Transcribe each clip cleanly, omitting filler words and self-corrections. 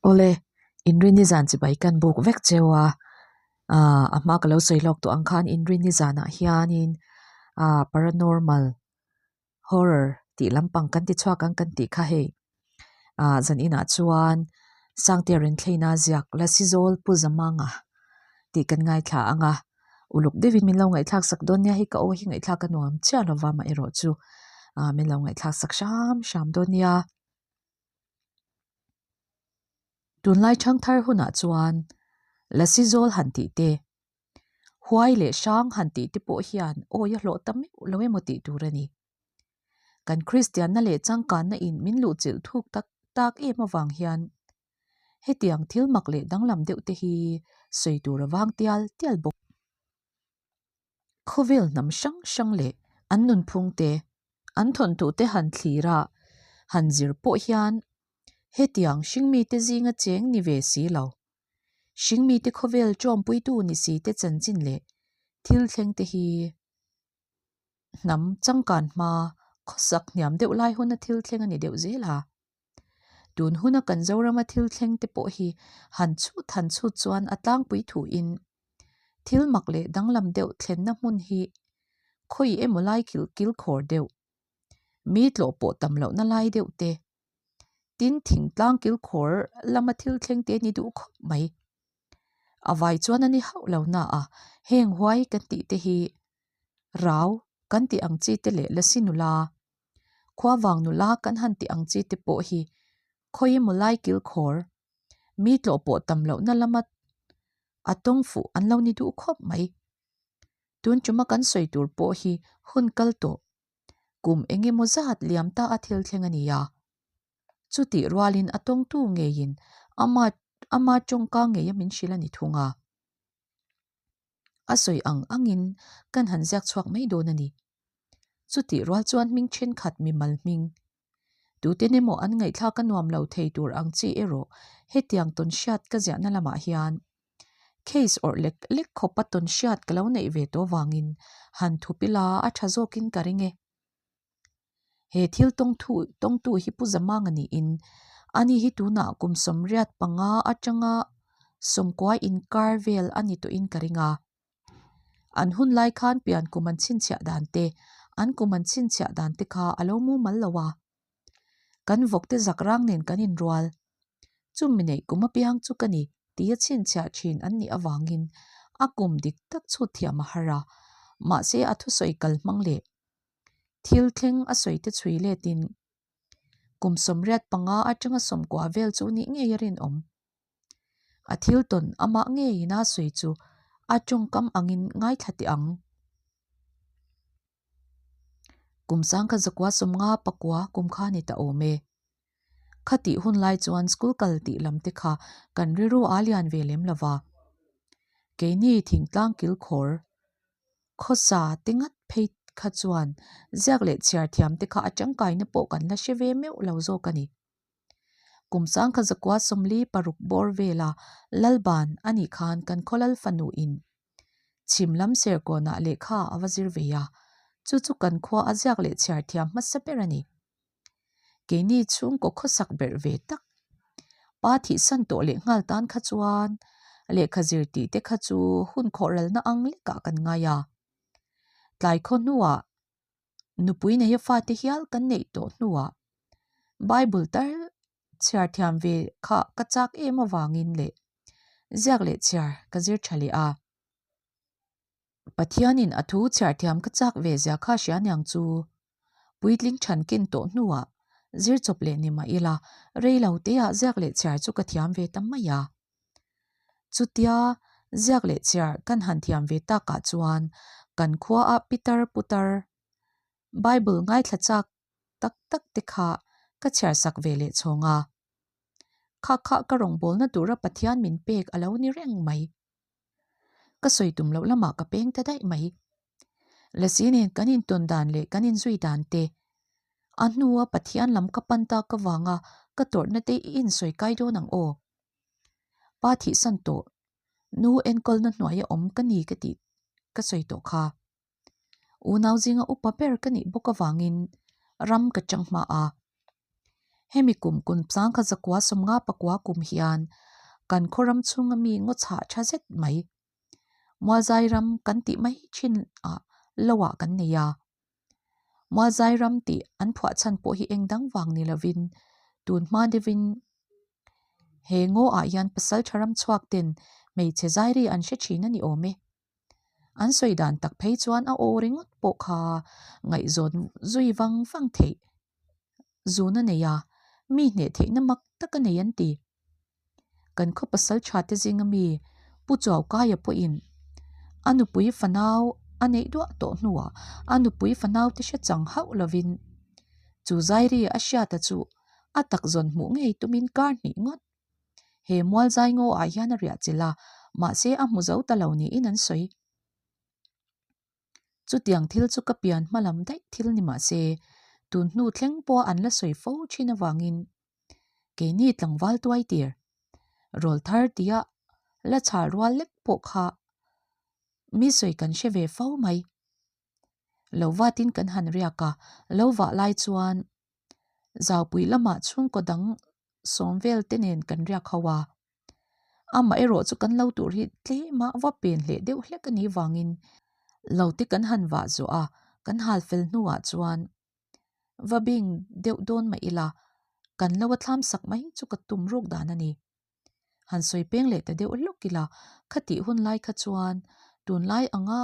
Awle, Inrinni zan chibai kan buk vek cheu a, aah a hma ka lo sawi lawk tawh ang khan Inrinni zanah hianin aah paranormal horror tih lampang kan ti chhuak ang kan tih kha hei aah zan inah chuan Sangte Renthlei-na ziak Lasizawl Pu Zamanga tih kan ngaithla ang a, uluk deuhin min lo ngaihthlak sak dawn nia hei ka aw hi ngaihthlak a nuam chiah lova amaherawhchu aah min lo ngaihthlak sak hram hram dawn nia. Tunlai thangthar hunah chuan Lasi zawl han tih te, huai leh hrang han tih te pawh hian awi a hlawh ta meuh lo emaw tih tur a ni. Kan Kristianna leh changkanna in min luhchilh thuk tak tak em avang hian hetiang thil mak leh danglam deuh te hi sawi tur a vang tial tial bawk. Khawvel hnam hrang hrang leh an nunphung te, an thawnthu te han thlir a, han zir pawh hian hetiang hringmite zinga cheng ni ve si lo. Hringmite khawvel ṭawmpuitu ni si te chanchin leh thil thleng te hi hnam changkan hma khawsak hniam deuh lai huna thil thleng a ni deuh zel a. Tun huna kan Zorama thil thleng te pawh hi han chhut han chhut chuan a tlangpui thuin thil mak leh danglam deuh thlenna hmun hi khawi emaw lai kil kil khawr deuh, mi tlawh pawh tam lohna lai deuh te, tin thingtlang kil khawr lama thil thleng te ni duh khawp mai. A vai chuan a ni hauh lo na a, heng huai kan tih te hi rau kan tih ang chi te leh lasi nula, Khua vang nula kan han tih ang chi te pawh hi khawi emaw lai kil khawr, mi tlawh pawh tam lohna lama a tawng fuh an lo ni duh khawp mai. Tun tuma kan sawi tur pawh hi hun kal tawh, kum eng emaw zat liam ta a thil thleng a ni a. Chutih rualin a tawngtu ngeiin ama ama tawngka ngeia min hrilh a ni thung a. A sawi ang angin kan han ziak chhuak mai dawn a ni. Chutih rual chuan hming thenkhat mimal hming. Tuten emaw an ngaihthlak a nuam lo thei tur ang chi erawh hetiang tawn hriat ka ziahna lamah hian case awrh lek lek khawpa tawn hriat ka lo neih ve tawh vangin han thup ila a tha zawkin ka ring e. He thil tawngthu tawngtu hi Pu Zamanga niin ani hi tunah kum 85 atanga sawmkua inkar vel a ni tawhin ka ring a. An hun lai khan pian kum an chhinchhiah dan te, an kum an chhinchhiah dan te kha a lo mumal lo a. Kan vawk te zak rang nen kan inrual. Chumi neih kum apiang chu ka ni tia chhinchhiah thin an nih avangin a kum dik tak chhut thiam a har a, mahse a thusawi kal hmang leh thil thleng a sawi te chhui letin kum 85 atanga 90 vel chu nih ngei a rinawm. A thil tawn amah ngeiin a sawi chu a tawngkam angin ngaithla teh ang. Kum sangkhat zakua sawmnga pakua kum kha ni ta awm e. Khatih hun lai chuan school kal tih lam te kha kan rilru a lian ve lem lo va. Keini thingtlang kilkhawr khawsa te ngat phei kha chuan ziak leh chhiar thiam te kha a tangkaina pawh kan la hre ve meuh lo zawk a ni. Kum sangkhat zakua 46 bawr vela Lalban a nih khan kan khawlal fanu in chhim lam serkawnah lehkha a va zir ve a, chu chu kan khua a ziak leh chhiar thiam hmasa ber a ni. Keini chhungkaw khawsak berh ve tak, pa thihsan tawh leh nghal tan kha chuan lehkha zir tih te kha chu hun khawhralna ang lekah kan ngai a. Tlai khaw hnuah nupui neia fate hial kan neih tawh hnuah Bible tar chhiar thiam ve kha ka chak em avangin leh ziak leh chhiar ka zir tha leh a. Pathianin a thu chhiar thiam ka chak ve zia kha hria niang chu. Puitling than ken tawh hnuah zir chawp leh ni mah ila rei lo teah ziak leh chhiar chu ka thiam ve ta mai a. Chutia ziak leh chhiar kan han thiam ve takah chuan kan khuaah pitar putar Bible ngaithla chak tak tak te kha ka chhiar sak ve leh chhawng a. Kha kha ka rawngbawlna tura Pathian min pek a lo ni reng mai. Ka sawi tum loh lamah ka peng ta daih mai. Lasi nen kan intawn dan leh kan inzui dan te, a hnua Pathian lam ka pan tak avanga ka tawrhna te i insawi kai dawn ang aw. Pa thihsan tawh, nu enkawlna hnuaia awm ka ni ka tih ka sawi tawh kha. Unau zinga upa ber ka nih bawk avangin ram ka chang hma a. Hemi kum kum 1959 kum hian kan khaw ram chhunga mi ngaw chhah tha zet mai, Mualzai ram kan tih mai thin ah lo ah kan nei a. Mualzai ram tih an phuah chhan pawh hi eng dang vang ni lovin tun hma deuhin he ngaw ah hian pasal tha ram chhuak ten hmeichhe zairi an hre thin a ni awm e. An sawi dan tak phei chuan a aw ringawt pawh kha ngaihzawn zui vang vang theih zun a nei a, mi hneh theihna mak tak a nei an ti. Kan khaw pasal tha te zinga mi Pu Chuaukaia pawhin a nupui fanau a neih duah tawh hnuah a nupui fanau te hre chang hauh lovin chu Zairi a hriata chu a tak zawn hmuh ngei tumin kar hnih ngawt. He mual zai ngaw ah hian a riah chilh a, mahse a hmu zo ta lo niin an sawi. Chutiang thil chu ka pian hma lam daih thil ni mah se, tun hnu thleng pawha an la sawi fo thin avangin keini tlangval tuai tir, rawl thar tia la chhal rual lek pawh kha mi sawi kan hre ve fo mai. Lo vatin kan han riak a, lo vah lai chuan Zaupui lamah chhungkaw dang sawm vel te nen kan riak ho a. Amah erawh chu kan lo tur hi tlema va pen hleh deuh hlek a nih vangin lo te kan han vah zawh a, kan hal fel hnuah chuan va bing deuh dawn mah ila kan lo a thlam sak mai chu ka tum ruk dan a ni. Han sawi peng leh ta deuh hlawk ila khatih hun lai kha chuan tunlai anga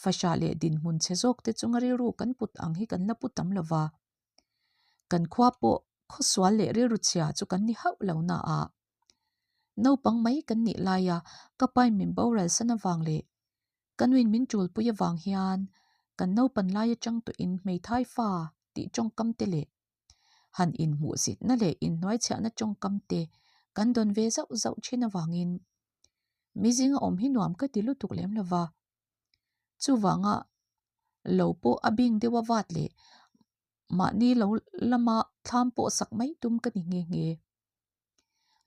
fahrah leh dinhmun chhe zawk te chunga rilru kan put ang hi kan la pu tam lo va. Kan khua pawh khawsual leh rilru chhia chu kan ni hauh lo na a. Naupang mai kan nih laia ka pain min boral san avang leh ka nuin min tulpui avang hian kan naupan lai atang tawhin hmeithai fa tih tawngkam te leh han inhmuhzitna leh inhnuaichhiahna tawngkam te kan dawn ve zauh zauh thin avangin mi zinga awm hi nuam ka ti lutuk lem lo va. Chuvanga lo pawh a bing deuh a vat leh mahni lo lama thlam pawh sak mai tum ka ni nghe nghe.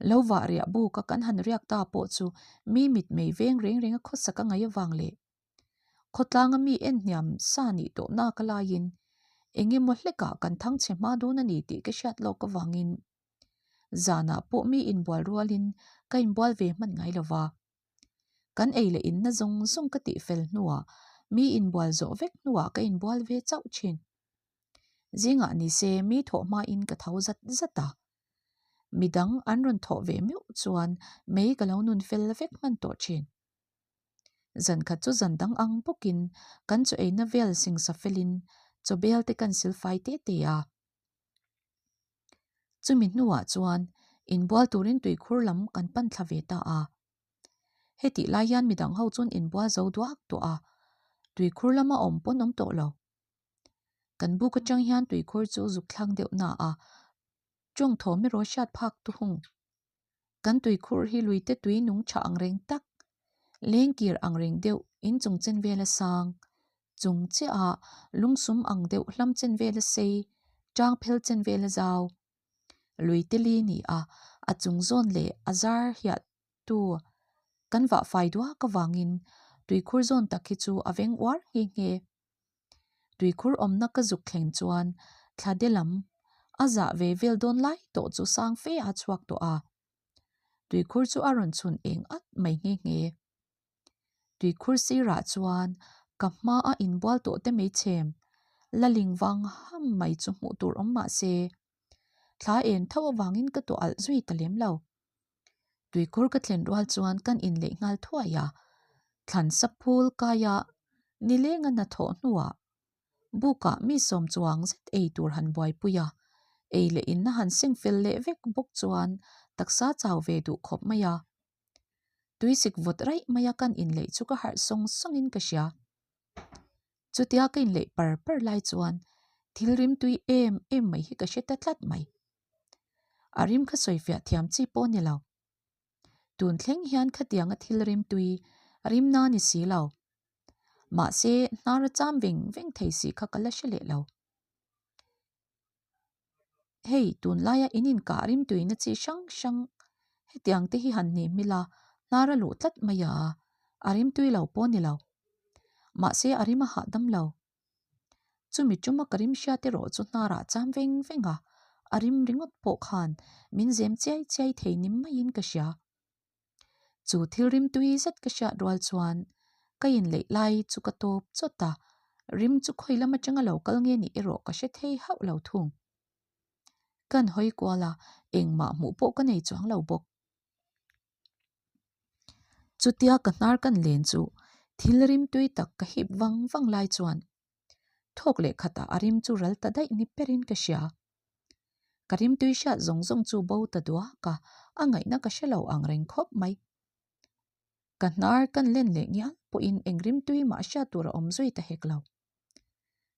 Lo vah riah buk a kan han riak ta pawh chu mi mitmei veng reng reng a khawsak a ngaih avang leh khawtlanga mi en hniam sa nih tawh nak a laiin eng emaw hlekah kan thang chhe hma dawn a ni tih ka hriat lawk avangin zanah pawh mi inbual rualin ka inbual ve hman ngai lo va. Kan ei leh inna zawng zawng ka tih fel hnuah mi inbual zawh vek hnuah ka inbual ve chauh thin. Zingah ni se mi thawh hmain ka tho zat zat a. Midang an rawn thawh ve meuh chuan mei ka lo nun fel vek hman tawh thin. Zan khat chu zan dang ang bawkin kan chaw eina vel singsa felin chaw bel te kan silfai te te a. Chumi hnuah chuan inbual turin tuikhur lam kan pan thla ve ta a. Hetih lai hian midang ho chuan inbual zo duak tawh a, tuikhur lama awm pawn awm tawh lo. Kan buk atang hian tuikhur chu zuk thlang deuh na a, tawng thawm erawh hriat phak tu hung. Kan tuikhur hi luite tui nung tha ang reng tak, lengkir ang reng deuh inchung chen vel a sang, chung chiah ah lungsum ang deuh hlam chen vel a sei, tang phel chen vel a zau. Luite li ni a, a chung zawn leh a zar hiah tu kan vah fai duak avangin tuikhur zawn tak hi chu a veng uar nghe nghe. Tuikhur awmna ka zuk thleng chuan thla de lam a zah ve vel dawn lai tawh chu sang fe a chhuak tawh a. Tuikhur chu a rawn chhun eng at mai nghe nghe. Tuikhur sirah chuan ka hma a inbual tawh te mai chhem la ling vang ham mai chu hmuh tur awm mah se thla en tho avangin ka tawh alh zui ta lem lo. Tuikhur ka thlen rual chuan kan inleih nghal thuai a, thlan saphul kaia nilenga hnathawh hnuah bukah mi sawm chuang zet ei tur han buaipui a, ei leh inna han seng fel leh vek bawk chuan taksa chau ve duh khawp mai a. Tuisik vawt raih maia kan inleih chu ka harh sawng sawngin ka hria. Chutia ka inleih par par lai chuan thil rimtui em em mai hi ka hre ta tlat mai. A rim kha sawi fiah thiam chi pawh a ni lo. Tun thleng hian khatianga thil rimtui rimna a ni si lo. Mahse, hnar a cham veng veng thei si kha ka la hre leh lo. Hei, tunlaia in inkah rimtuina chi hrang hrang hetiang te hi han hnim ila hnar a luh tlat mai a, a rimtui lo pawh a ni lo. Mahse, a rim a hahdam lo. Chumi tuma ka rim hriat erawh chu hnarah cham veng veng a, A rim ringawt pawh khan min zem chiai chiai thei ni maiin ka hria. Chu thil rim tui zet ka hriat rual chuan ka inleih lai chu ka tawp chawt a, rim chu khawi lam atanga lo kal nge nih erawh ka hre thei hauh lo thung. Kan hawi kual a, engmah hmuh pawh ka nei chuang lo bawk. Chutia ka hnar kan len chu thil rim tui tak ka hip vang vang lai chuan thawk leh khatah a rim chu ral ta daih ni berin ka hria. Ka rim tui hriat zawng zawng chu bo ta duak a, a ngaihna ka hre lo ang reng khawp mai. Ka hnar kan len leh ngial pawhin eng rim tui mah hriat tur a awm zui ta hek lo.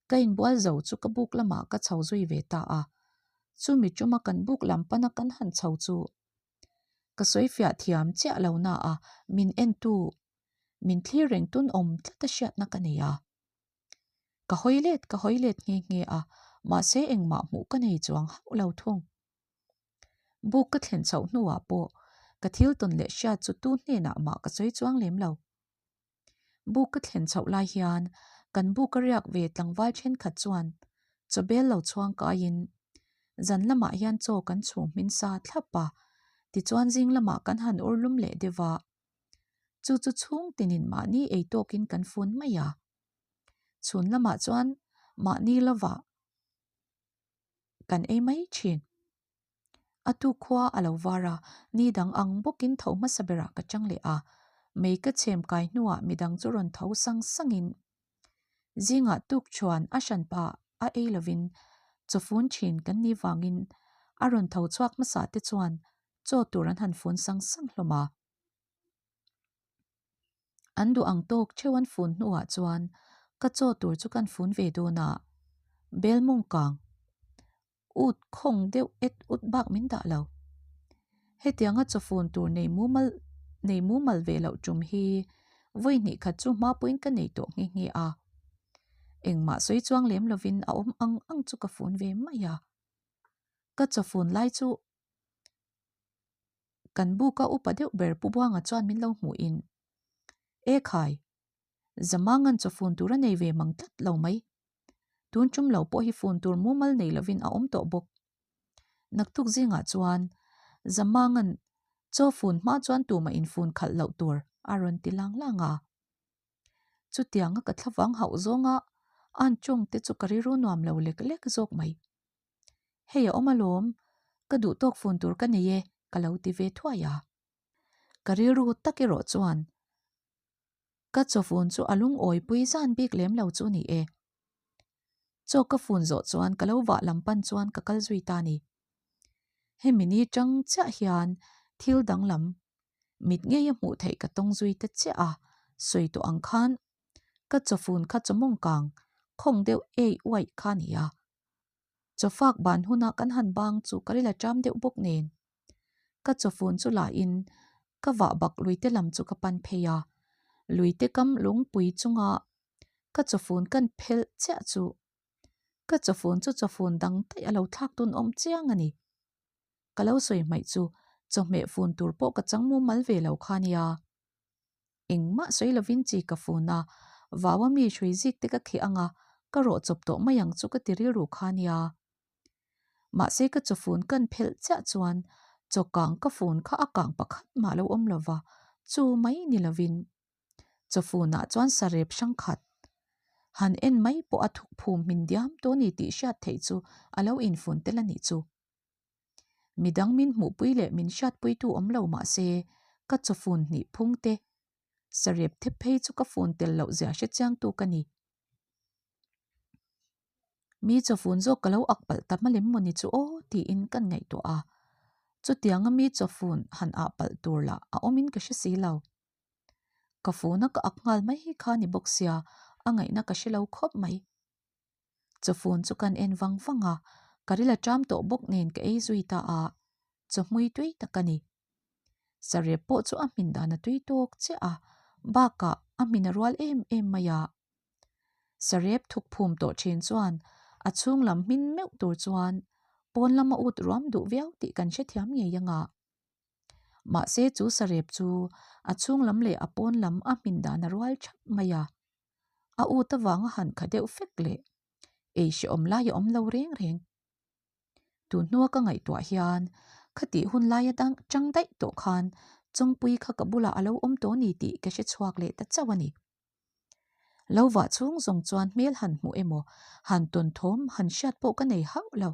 Ka inbual zo chu ka buk lamah ka chho zui ve ta a, chumi tuma kan buk lam pana kan han chho chu ka sawi fiah thiam chiah lo na a, min entu, min thlir reng tun awm tlat a hriatna ka nei a. Ka hawi let ka hawi let nghe nghe a, mahse engmah hmuh ka nei chuang hauh lo thung. Buk ka thlen chhoh hnuah pawh ka thil tawn leh hriat chu tu hnenah mah ka sawi chuang lem lo. Buk ka thlen chhoh lai hian kan buk a riak ve tlangval thenkhat chuan chawbel lo chhuang kaiin zan lamah hian chaw kan chhung hmin sa thlap a, tichuan zing lamah kan han ur lum leh deuh a. Chu chu chhung tinin mahni ei tawkin kan fun mai a. Chhun lamah chuan mahni lovah kan ei mai thin. A tu khua a lo var a, ni dang ang bawkin tho hmasa berah ka chang leh a. Mei ka chhem kai hnuah midang chu rawn tho sang sangin zingah tuk chuan a hranpa a ei lovin chawfun thin kan nih vangin a rawn tho chhuak hmasa te chuan chaw tur an han fun sang sang hlawm a. An duh ang tawk theuh an fun hnuah chuan ka chaw tur chu kan fun ve dawn a, bel mawng kang ut khawng deuh et ut bak min dah lo. Hetianga chawfun tur nei mumal nei mumal ve loh tum hi vawi hnih khat chu hma pawhin ka nei tawh nghe nghe a. Engmah sawi chuang lem lovin a awm ang ang chu ka fun ve mai a. Ka chawfun lai chu kan buka upa deuh ber Pu Buanga chuan min lo hmuhin, E khai, Zamangan chawfun tur a nei ve mang tlat lo mai. Tun tum lo pawh hi fun tur mumal nei lovin a awm tawh bawk. Naktuk zingah chuan Zamangan chaw fun hma chuan tumah infun khalh loh tur a rawn ti lang lang a. Chutianga ka thlavang hauh zawnga an tawng te chu ka rilru nuam lo lek lek zawk mai. Hei a awm alawm, ka duh tawk fun tur ka nei e, ka lo ti ve thuai a. Ka rilru tak erawh chuan ka chawfun chu a lungawi pui zan bik lem lo chu ni e. Chaw ka fun zawh chuan ka lo vah lam pan chuan ka kal zui ta ni. Hemi ni tang chiah hian thil danglam mit ngei a hmuh theih ka tawng zui ta chiah a, sawi tawh ang khan ka chawfun kha chawmawng kang khawng deuh ei uaih kha a ni a. Chawfak ban huna kan han bang chu ka ril a ṭam deuh bawk nen. Ka chawfun chu lahin ka vah bak luite lam chu ka pan phei a, luite kam lungpui chunga ka chawfun kan phelh chiah chu ka chawfun chu chawfun dang daih a lo thlak tun awm chiang a ni. Ka lo sawi hmaih chu chawhmeh fun tur pawh ka chang mumal ve lo kha nia. Engmah sawi lovin chi ka fun a, vau a mi hrui zik te ka kheh ang a, ka rawh chawp tawh mai ang chu ka ti rilru kha nia. Mahse ka chawfun kan phelh chiah chuan chawkang ka fun kha a kang pakhat mah lo awm lova, chu mai ni lovin chawfunah chuan sarep hrang khat han en mai pawh a thuk phum hmin diam tawh a ni tih hriat theih chu a lo infun tel a nih chu. Midang min hmuhpui leh min hriatpuitu awm lo mahse ka chawfun hnih phung te sarep thep phei chu ka fun tel loh zia hre chiangtu ka ni. Mi chawfun zawk ka lo ak palh ta hmalem maw ni chu aw tiin kan ngaihtuah a, chutianga mi chawfun han ah palh tur lah a awmin ka hre si lo. Ka funa ka ak nghal mai kha ni bawk sia a ngaihna ka hre lo khawp mai. Chawfun chu kan en vang vang a, ka ril a ṭam tawh bawk nen ka ei zui ta a, chawhmui tui tak a ni. Sarep pawh chu a hmin dan a tui tawk chiah a, bakah a hmin a rual em em mai a. Sarep thuk phum tawh thin chuan a chhung lam hmin meuh tur chuan pawn lama ut ruam duh viau tih kan hrethiam ngei ang a. Mahse chu sarep chu a chhung lam leh a pawn lam a hmin dan a rual thap mai a. A ut avanga han kha deuh fek leh ei hrehawm lai a awm lo reng reng. Tun hnua ka ngaihtuah hian khatih hun laia dang chang daih tawh khan Chawngpuii kha ka bulah a lo awm tawh ni tih ka hre chhuak leh ta chauh a ni. Lo vah chhung zawng chuan hmel han hmuh emaw, han tawn thawm han hriat pawh ka nei hauh lo.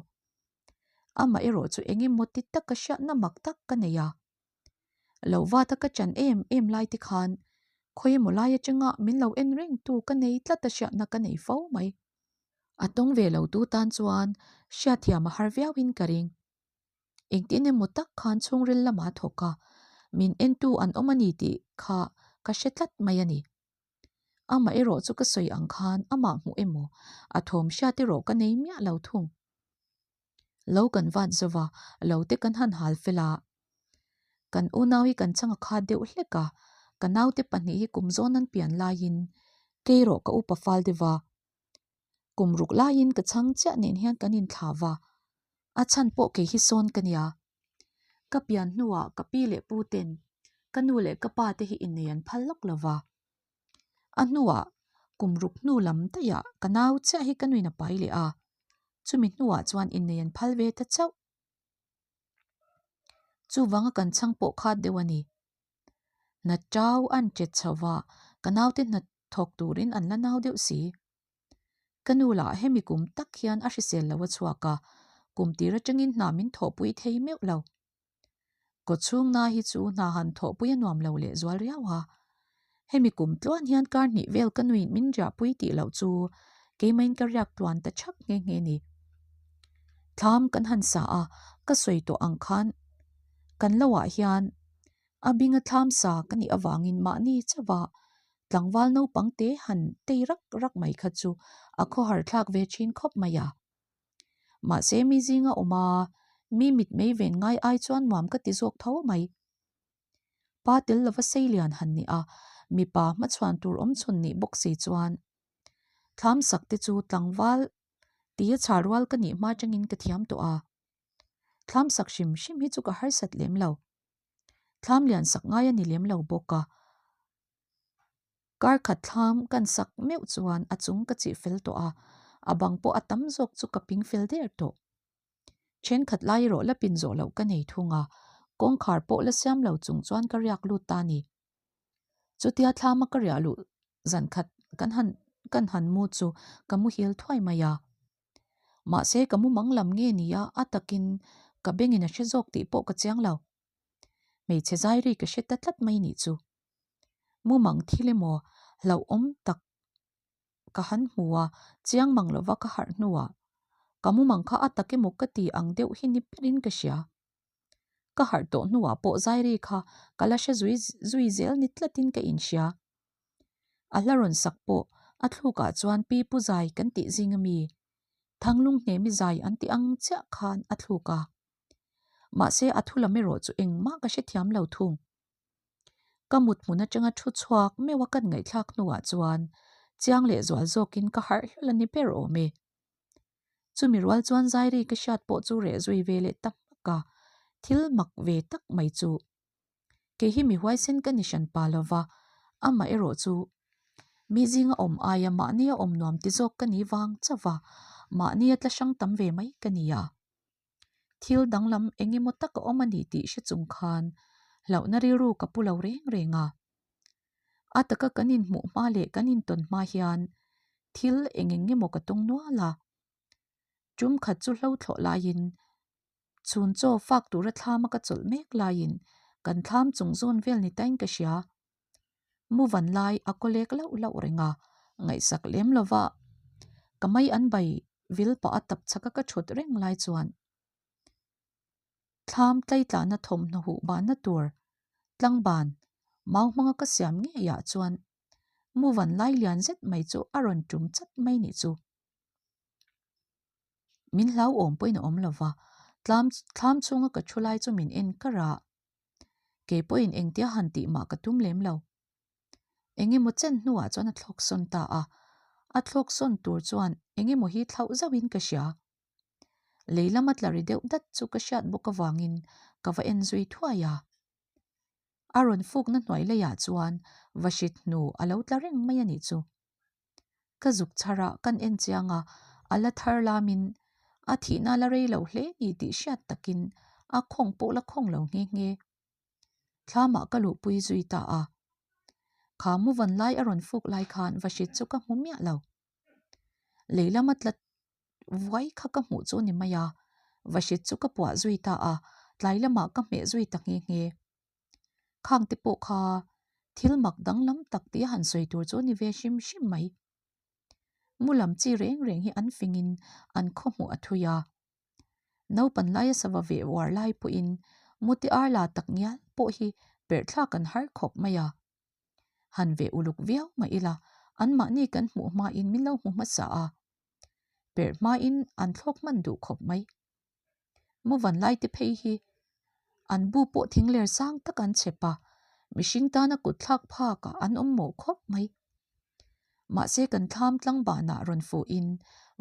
Amah erawh chu eng emaw ti tak ka hriatna mak tak ka nei a. Lo vata ka chan em em lai te khan khawi emaw lai atanga min lo en reng tu ka nei tlat a hriatna ka nei fo mai. A tawng ve lo tu tan chuan hriatthiam a har viau in ka ring. Engtin emaw tak khan chhungril lamah a thawk a, min entu an awm a ni tih kha ka hre tlat mai a ni. Amah erawh chu ka sawi ang khan amah hmuh emaw a thawm hriat erawh ka nei miah lo thung. Lo kan vat zo va, lo te kan han hal fel a. Kan unau hi kan chang a khat deuh hlek a, ka naute pahnih hi kum zawn an pian laiin kei rawh ka upa fal deuh va. Kum ruk laiin ka chhang chiah nen hian kan inthla va, a chhan pawh kei hi sawn ka nia. Ka pian hnuah ka pi leh pu ten ka nu leh ka pa te hi innei an phal lawk lo va. A hnuah kum ruk hnu lam daihah ka nau chiah hi ka nuin a pai leh a, chumi hnuah chuan innei an phal ve ta chauh. Chuvanga kan chhang pawh khat deuh a ni. Hna tau an tet chho va, ka naute hna thawk turin an la nau deuh si. Ka nu lah hemi kum tak hian a hrisel lo a chhuak a, kum tir atangin hna min thawhpui thei meuh lo. Kawchhung na hi chu hna han thawhpui a nuam lo leh zual riau a. Hemi kum tluan hian kar hnih vel ka nuin min riahpui tih loh chu keimahin ka riak tluan ta chhak nghe nghe ni. Thlam kan han sa a, ka sawi tawh ang khan kan lo ah hian a binga thlam sa ka nih avangin mahni chauha tlangval naupang te han tei rak rak mai kha chu a khawhar thlak ve thin khawp mai a. Mahse mi zinga awm a, mi mitmei ven ngai ai chuan nuam ka ti zawk tho mai. Pa tel lova sei lian han ni a, mipa hmachhuan tur awm chhun nih bawk si chuan thlam sak te chu tlangval tia chhar rual ka nih hma atangin ka thiam tawh a. Thlam sak hrim hrim hi chu ka harsat lem lo. Thlam lian sak ngai a ni lem lo bawk a. Kar khat thlam kan sak meuh chuan a chung ka chih fel tawh a, a bang pawh a tam zawk chu ka ping fel der tawh. Thenkhat lai erawh la pin zawh loh ka nei thung a, kawngkhar pawh la siam lo chung chuan ka riak lut ta ni. Chutia thlama ka riah luh zan khat kan han kan han mu chu ka muhil thuai mai a. Mahse ka mumang lam nge nia a takin ka bengin a hre zawk tih pawh ka chiang lo. Hmeichhe zai ri ka hre ta tlat mai nih chu. Mumang thil emaw hlauhawm tak ka han hmu a, chiang mang lova ka harh hnuah ka mumang kha a tak emaw ka ti ang deuh hi ni berin ka hria. Ka harh tawh hnuah pawh zai ri kha ka la hre zui zui zel ni tlatin ka inhria. A hla rawn sak pawh a thlukah chuan Pi Pu Zai kan tih zing ami Thanglung Hnemi Zai an tih ang chiah khan a thluk a. Mahse a thu lam erawh chu engmah ka hrethiam lo thung. Ka mut hmun atanga thu chhuak meuh a kan ngaihthlak hnuah chuan chiang leh zual zawkin ka harh hlawlh a ni ber awm e. Chumi rual chuan Zairi ka hriat pawh chu reh zui ve leh ta hmak a, thil mak ve tak mai chu. Kei hi mi huaisen ka ni hran pa lova, amah erawh chu mi zinga awm aia mahnia awm nuam ti zawk ka ni vang chauh va, mahnia tla hrang tam ve mai ka ni a. Thil danglam eng emaw tak a awm a ni tih hre chung khan hlauhna rilru ka pu lo reng reng a. A taka kan inhmuh hma leh kan intawn hma hian thil eng eng emaw ka tawng nual a. Tum khat chu hlo thlawh laiin chhun chaw fak tura thlama ka chawlh mek laiin kan thlam chung zawn vel ni tain ka hria. Mu van lai a kaw lek lauh lauh reng a, ngaihsak lem lova ka mai an bai vil pah a tap chhaka ka thut reng lai chuan thlam tlaitlahna thawmhnaw huh banna tur tlangban mau hmanga ka siam ngeiah chuan mu van lai lian zet mai chu a rawn tum chat mai nih chu. Min hlauhawm pawhin a awm lova, tlam thlam chhunga ka thu lai chu min en kar a. Kei pawhin engtia han tih mah ka tum lem lo. Eng emaw chen hnuah chuan a thlawk sawn ta a, a thlawk sawn tur chuan eng emaw hi thlauh zauhin ka hria. Lei lama tla ri deuh dat chu ka hriat bawk avangin ka va en zui thuai a. A rawn fukna hnuai leiah chuan va hrit hnu a lo tla reng mai a nih chu. Ka zuk chhar a, kan en chiang a, a la thar lamin. A thihna la rei lo hle ni tih hriat takin a khawng pawh la khawng lo nghe nghe. Thlamah ka luhpui zui ta a. Kha muvan lai a rawn fuk lai khan Vahrit chu ka hmu miah lo. Lei lama tlat vuai kha ka hmuh chu ni mai a, Vahrit chu ka puah zui ta a, tlai lamah ka hmeh zui ta nghe nghe. Khang te pawh kha thil mak danglam tak tih a han sawi tur chu ni ve hrim hrim mai. Mu lam chi reng reng hi an fingin an khaw hmuh a thui a. Naupan laia sava veh uar lai pawhin mute ar la tak ngial pawh hi perh thlak an har khawp mai a. Han veh uluk viau mah ila anmahni kan hmuh hmain min lo hmu hmasa a. Perh hmain an thlawk hman duh khawp mai. Muvan lai te phei hi an bu pawh thing ler sang tak an chhep a, mihring tana kut thlak phak ah an awm mawh khawp mai. Mahse kan thlam tlang banah rawn fuh in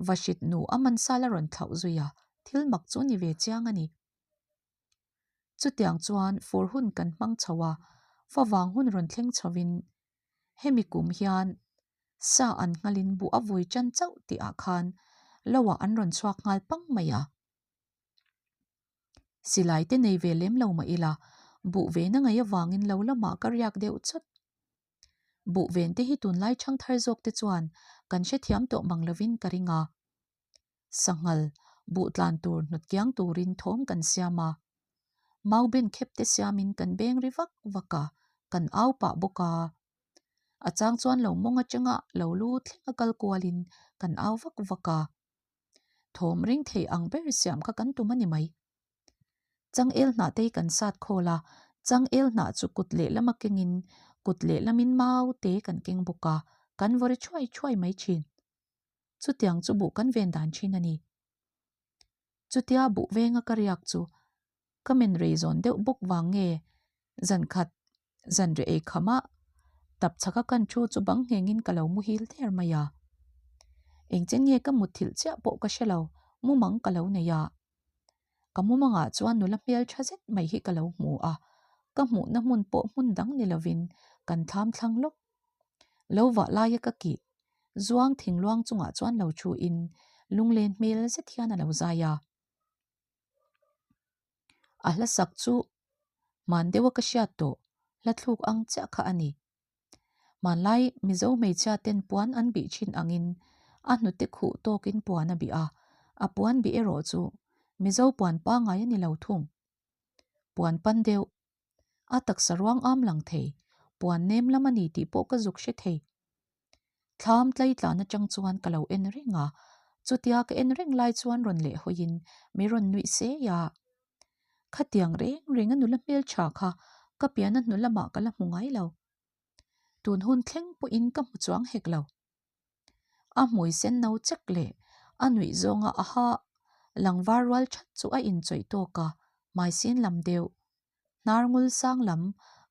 Vahrit nu a man sal a rawn thlauh zui a, thil mak chu ni ve chiang a ni. Chutiang chuan fur hun kan hmang chho a, favang hun rawn thleng chho in hemi kum hian sa an nghalin buh a vui tan chauh tih ah khan lo ah an rawn chhuak nghal pang mai a. Silai te nei ve lem lo mah ila, buh ve na ngaih avangin lo lamah ka riak deuh chawt. Buh ven te hi tunlai thangthar zawk te chuan kan hrethiam tawh mang lovin ka ring a. Sanghal, buh tlan tur hnawt kiang turin thawm kan siam a. Mau ben khep te siamin kan beng ri vak vak a, kan au pah bawk a. A chang chuan lo mawng atanga lo lu thleng a kal kualin kan au vak vak a. Thawm ring thei ang ber siam kha kan tum a ni mai. Changel hnah te hi kan sat khawl a, changel hnah chu kut lehlam a kengin kut lehlamin mau te kan keng bawk a, kan vawri thuai thuai mai thin. Chutiang chu buh kan ven dan thin a ni. Chutia buh venga ka riak chu ka men rei zawn deuh bawk vang nge zan khat zan reh ei kham a, tap chhaka kan thu chu bang nghengin ka lo muhil der mai a. Engchen nge ka mutthilh chiah pawh ka hre lo, mumang ka lo nei a. Ka mumangah chuan nula hmel tha zet mai hi ka lo hmu a, ka hmuhna hmun pawh hmun dang ni lovin kan thlam thlang lawk. Lo vah laia ka kih zuang thingluang chungah chuan lo thu in lunglen hmel zet hian a lo zai a. A hla sak chu hman deuha ka hriat tawh hla thluk ang chiah kha a ni. Hmanlai Mizo hmeichhia ten puan an bih thin angin a hnute khuh tawkin puan a bih a, a puan bih erawh chu Mizo puan pangngai a ni lo thung. Puan pan deuh, a taksa ruang am lang thei, puan nem lam a ni tih pawh ka zuk hre thei. Thlam tlai tlan atang chuan ka lo en reng a, chutia ka en reng lai chuan rawn leh hawiin mi rawn nuih sei a. Khatiang reng reng a nula hmeltha kha ka pian a hnu lamah ka la hmu ngai lo. Tun hun thleng pawhin ka hmu chuang hek lo. A hmui sen no chek leh a nuih zawnga a ha langvar rual that chu a inchawih tawk a, hmai sin lam deuh, hnar ngul sang lam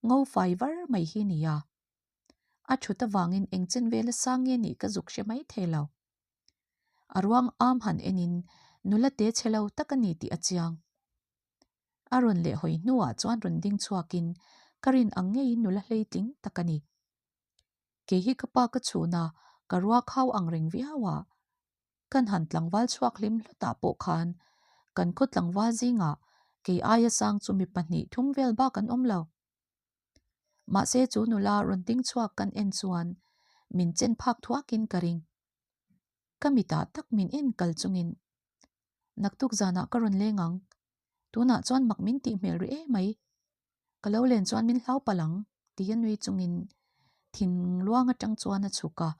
ngo fai var mai hi nia. A thut avangin engchen vela sang nge nih ka zuk hre mai thei lo. A ruang am han enin nula te chhe lo tak a ni tih a chiang. A rawn leh hawi hnuah chuan rawn ding chhuakin ka rin ang ngeiin nula hleitling tak a ni. Kei hi ka pa ka chhun a, ka ruak hau ang reng viau a. Kan han tlangval chhuak hlim hlawtah pawh khan kan khaw tlangval zingah kei aia sang chu mi pahnih thum vel bak an awm lo. Mahse chu nula rawn ding chhuak kan en chuan min chen phak thuakin ka ring. Ka mitah tak min en kal chungin naktuk zanah ka rawn leng ang. Tunah chuan mak min tih hmel rih em mai. Ka lo len chuan min hlau palh ang tih a nui chungin thinluang atang chuan a chhuk a.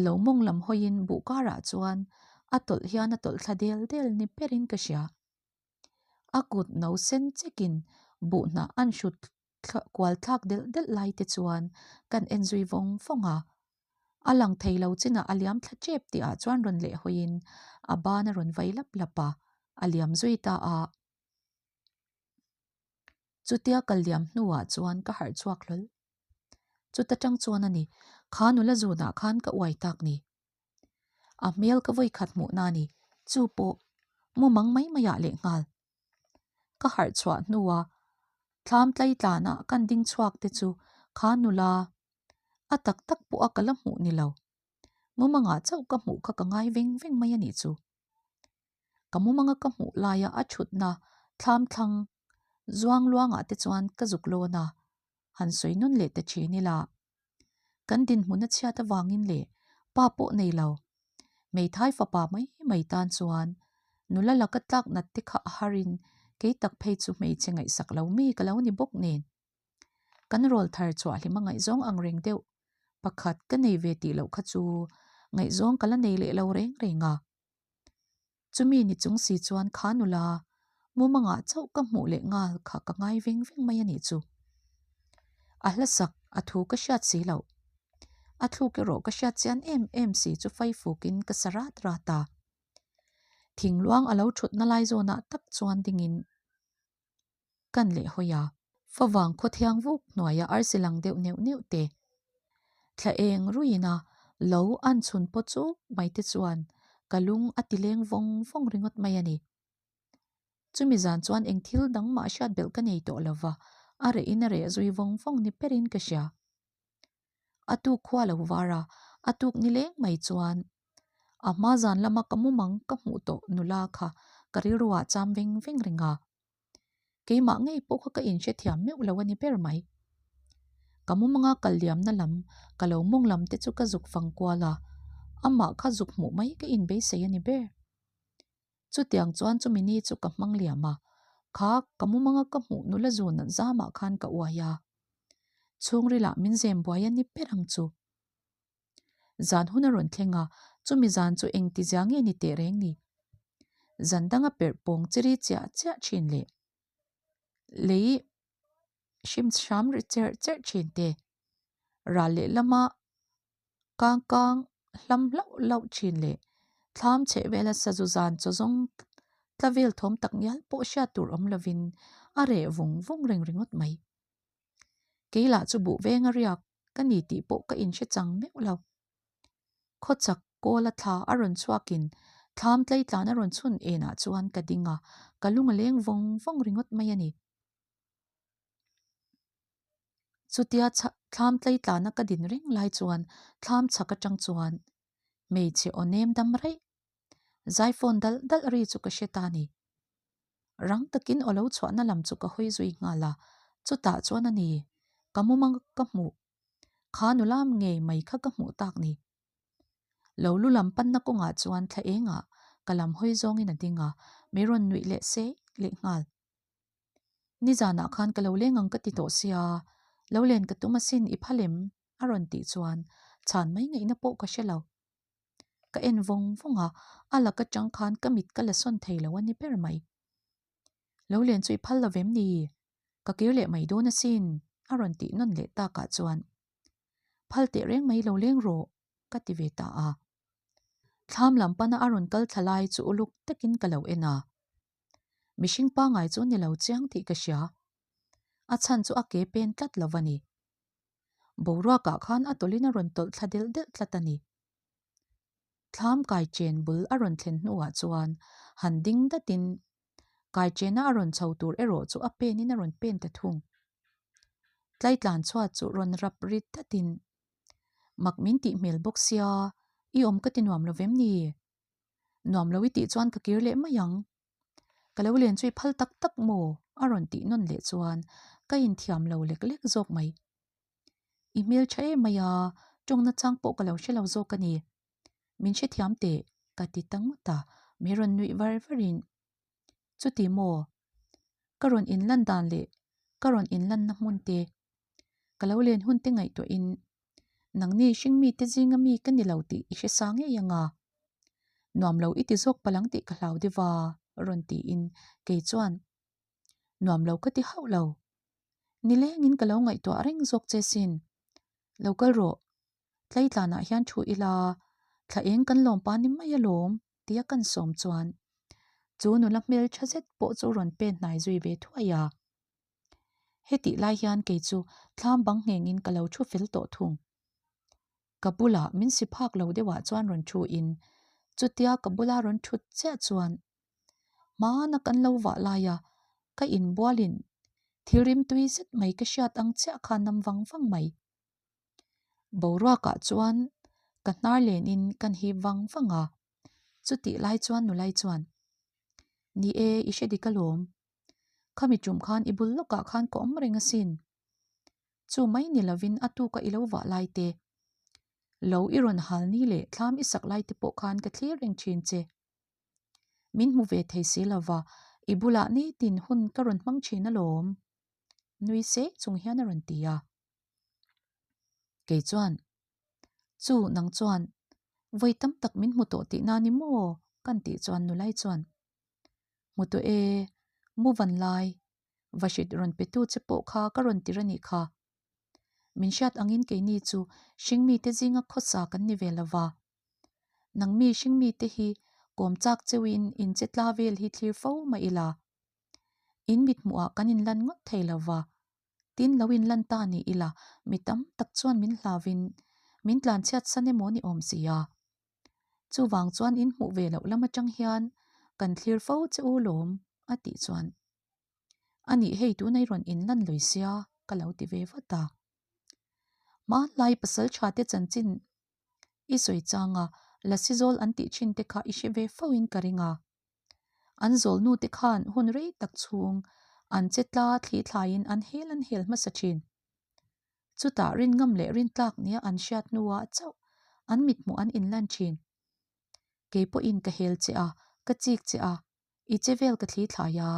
Lo mawng lam hawiin buh karah chuan a tawlh hian a tawlh thla del del ni berin ka hria. A kut no sen chekin buh hnah an hrut kual thlak delh delh lai te chuan kan en zui vawng vawng a. A lang thei lo chinah a liam thla tep tih ah chuan rawn leh hawiin a ban a rawn vai lap lap a, a liam zui ta a. Chutia kal liam hnuah chuan ka harh chhuak hlawl. Chuta tang chuan a ni, kha nula zunah khan ka uai tak ni. A hmel ka vawi khat hmuh na ni, chu pawh mumang mai mai ah leh nghal. Ka harh chhuah hnua thlam tlai tlan ah kan ding chhuak te chu kha nula a tak tak pawh a ka la hmuh ni lo. Mumangah chauh ka hmuh kha ka ngai veng veng mai a nih chu. Ka mumanga ka hmuh laia a thutna thlam thlang zuang luangah te chuan ka zuk lawn a, han sawi nawn leh ta thin ila. Kan dinhmun a chhiat avangin leh pa pawh nei lo, hmeithai fapa mai mai tan chuan nula laka tlak nat te kha a harin kei tak phei chu hmeichhe ngaihsak lo mi ka lo ni bawk nen. Kan rawl thar chhuah hlima ngaihzawng ang reng deuh pakhat ka nei ve tih loh kha chu ngaihzawng ka la nei leh lo reng reng a. Chumi ni chung si chuan kha nula mumangah chauh ka hmuh leh nghal kha ka ngai veng veng mai a nih chu. A hlasak a thu ka hriat si loh. A thluk erawh ka hriat chian em em si chu faifukin ka sa rat rat a. Thingluang a lo thutna lai zawnah tak chuan dingin kan leh hawi a. Favang khawthiang vuk hnuaia arsi lang deuh neuh neuh te, thla eng ruiin a lo an chhun pawh chu mai te chuan ka lung a ti leng vawng vawng ringawt mai a ni. Chumi zan chuan eng thil dang mah hriat belh ka nei tawh lova, a reh in a reh zui vawng vawng ni perin ka hria. A tuk khua lo var a, a tuk ni leng mai chuan a hma zan lama ka mumang ka hmuh tawh nula kha ka rilruah cham veng veng reng a. Keimah ngei pawh kha ka inhrethiam meuh lo a ni ber mai. Ka mumanga kal liamna lam, ka lo mawng lam te chu ka zuk fang kual a, amah kha zuk hmuh mai ka inbeisei a ni ber. Chutiang chuan chumi ni chu ka hmang liam a, kha ka mumanga ka hmuh nula zun zamah khan ka uai a. Chhungrilah min zem buai a ni ber ang chu. Zan hun a rawn thleng a, chumi zan chu engti zia nge ni teh reng ni? Zan danga perh pawng chiri chiah chiah thin leh lei hrim hram ri cherh cherh thin te, ral lehlama kang kang hlam hlauh hlauh thin leh thlam chheh vela sazu zan chaw zawng tla vel thawm tak ngial pawh hriat tur awm lovin a reh vung vung reng ringawt mai. Kei lah chu buh venga riak ka ni tih pawh ka inhre chang meuh lo. Khawchak kawla thla a rawn chhuakin thlam tleitlan a rawn chhun enah chuan ka ding a, ka lung a leng vawng vawng ringawt mai a ni. Chutia thlam tleitlana ka din reng lai chuan thlam chhak atang chuan hmeichhe aw nem dam raih zai phone dalh dalh ri chu ka hre ta a ni. Rang takin aw lo chhuahna lam chu ka hawi zui nghal a, chutah chuan a ni, ka mumang ka hmuh. Kha nula ngei mai kha ka hmuh tak ni. Lo lu lam panna kawngah chuan thla engah ka lam hawi zawngin a ding a, mi rawn nuih leh sei leh nghal. Nizanah khan ka lo leng ang ka ti tawh sia, lo len ka tum asin i phal em? a rawn tih chuan chhan mai ngaihna pawh ka hre lo. Ka en vawng vawng a, a lak atang khan ka mit ka la sawn thei lo a ni ber mai. Lo len chu i phal lo vem ni? Ka kir leh mai dawn asin, a rawn tih nawn leh takah chuan phal teh reng mai lo leng rawh, ka ti ve ta a. Thlam lam pana a rawn kal thla lai chu uluk takin ka lo en a. Mihring pangngai chu ni lo chiang tih ka hria. A chhan chu a ke pen tlat lo va ni. Boruakah khan a tawlhin a rawn tawlh thla delh delh tlat a ni. Thlam kai chen bul a rawn thlen hnuah chuan han ding datin kai chena a rawn chho tur erawh chu a penin a rawn pen ta thung. Tlaitlan chhuat chu rawn rap rit datin, Mak min tih hmel bawk sia, i awm ka ti nuam lo vem ni? Nuam lo i tih chuan ka kir leh mai ang. Ka lo len chu i phal tak tak maw? a rawn tih nawn leh chuan ka inthiam lo lek lek zawk mai. I hmel tha em mai a, tawng nachang pawh ka lo hre lo zawk a ni. Min hrethiam teh, ka ti ta ngawt a, min rawn nuih var varin. Chuti maw? Ka rawn inlan dan leh ka rawn inlanna hmun te, ka lo len hun te ngaihtuahin nangni hringmi te zinga mi ka ni lo tih i hre sa ngei ang a. Nuam lo i ti zawk palang tih ka hlau deuh a, rawn tiin kei chuan nuam lo ka ti hauh lo. Nilengin ka lo ngaihtuah reng zawk che sin. Lo kal rawh. Tleitlanah hian thu ila, thla eng kan lawm pa ni mai alawm tia kan sawm chuan chu nula hmel tha zet pawh chu rawn pen hnai zui ve thuai a. Hetih lai hian kei chu thlam bang nghengin ka lo thu fel tawh thung. Ka bulah min si phak lo deuhah chuan rawn thu in chutia ka bula rawn thut chiah chuan hmana kan lo vah laia ka inbualin thil rimtui zet mai ka hriat ang chiah kha nam vang vang mai. Boruakah chuan ka hnar lenin kan hip vang vang a, chutih lai chuan nulai chuan. Ni e, i hre dik alawm. Khami tum khan i bul lawkah khan ka awm reng asin. Chu mai ni lovin a tuka i lo vah lai te, lo i rawn hal ni leh thlam i sak lai te pawh khan ka thlir reng thin che. Min hmu ve thei si lova, i bulah nitin hun ka rawn hmang thin alawm. Nui sek chung hian a rawn ti a. Kei chuan, Chu nang chuan vawi tam tak min hmu tawh tihna ni maw? kan tih chuan Nulai chuan, Hmu tawh e, mu van lai, vahrit rawn petu che pawh kha ka rawn tir a nih kha. Min hriat angin keini chu hringmite zinga khawsa kan ni ve lova. Nangmi hringmite hi kawm chak cheuhin in che tla vel hi thlir fo mah ila. In mithmuhah kan inlan ngawt thei lova. Tin lo inlan ta ni ila mi tam tak chuan min hlauvin min tlanchhiat san emaw ni awm si a. Chuvang chuan in hmuh ve loh lam atang hian kan thlir fo che u lawm a tih chuan a nih hei tunai rawn inlan lui sia ka lo ti ve vat a. Hmanlai pasal tha te chanchin i sawi changa lasi zawl an tih thin te kha i hre ve fo in ka ring a. An zawlnu te khan hun rei tak chhung an che tla thli thlaiin an hel an hel hmasa thin. Chutah rinngam leh rintlak nia an hriat hnuah chauh an mithmuh an inlan thin. Kei pawhin ka hel che a, ka chik che a, i che vel ka thli thlai a.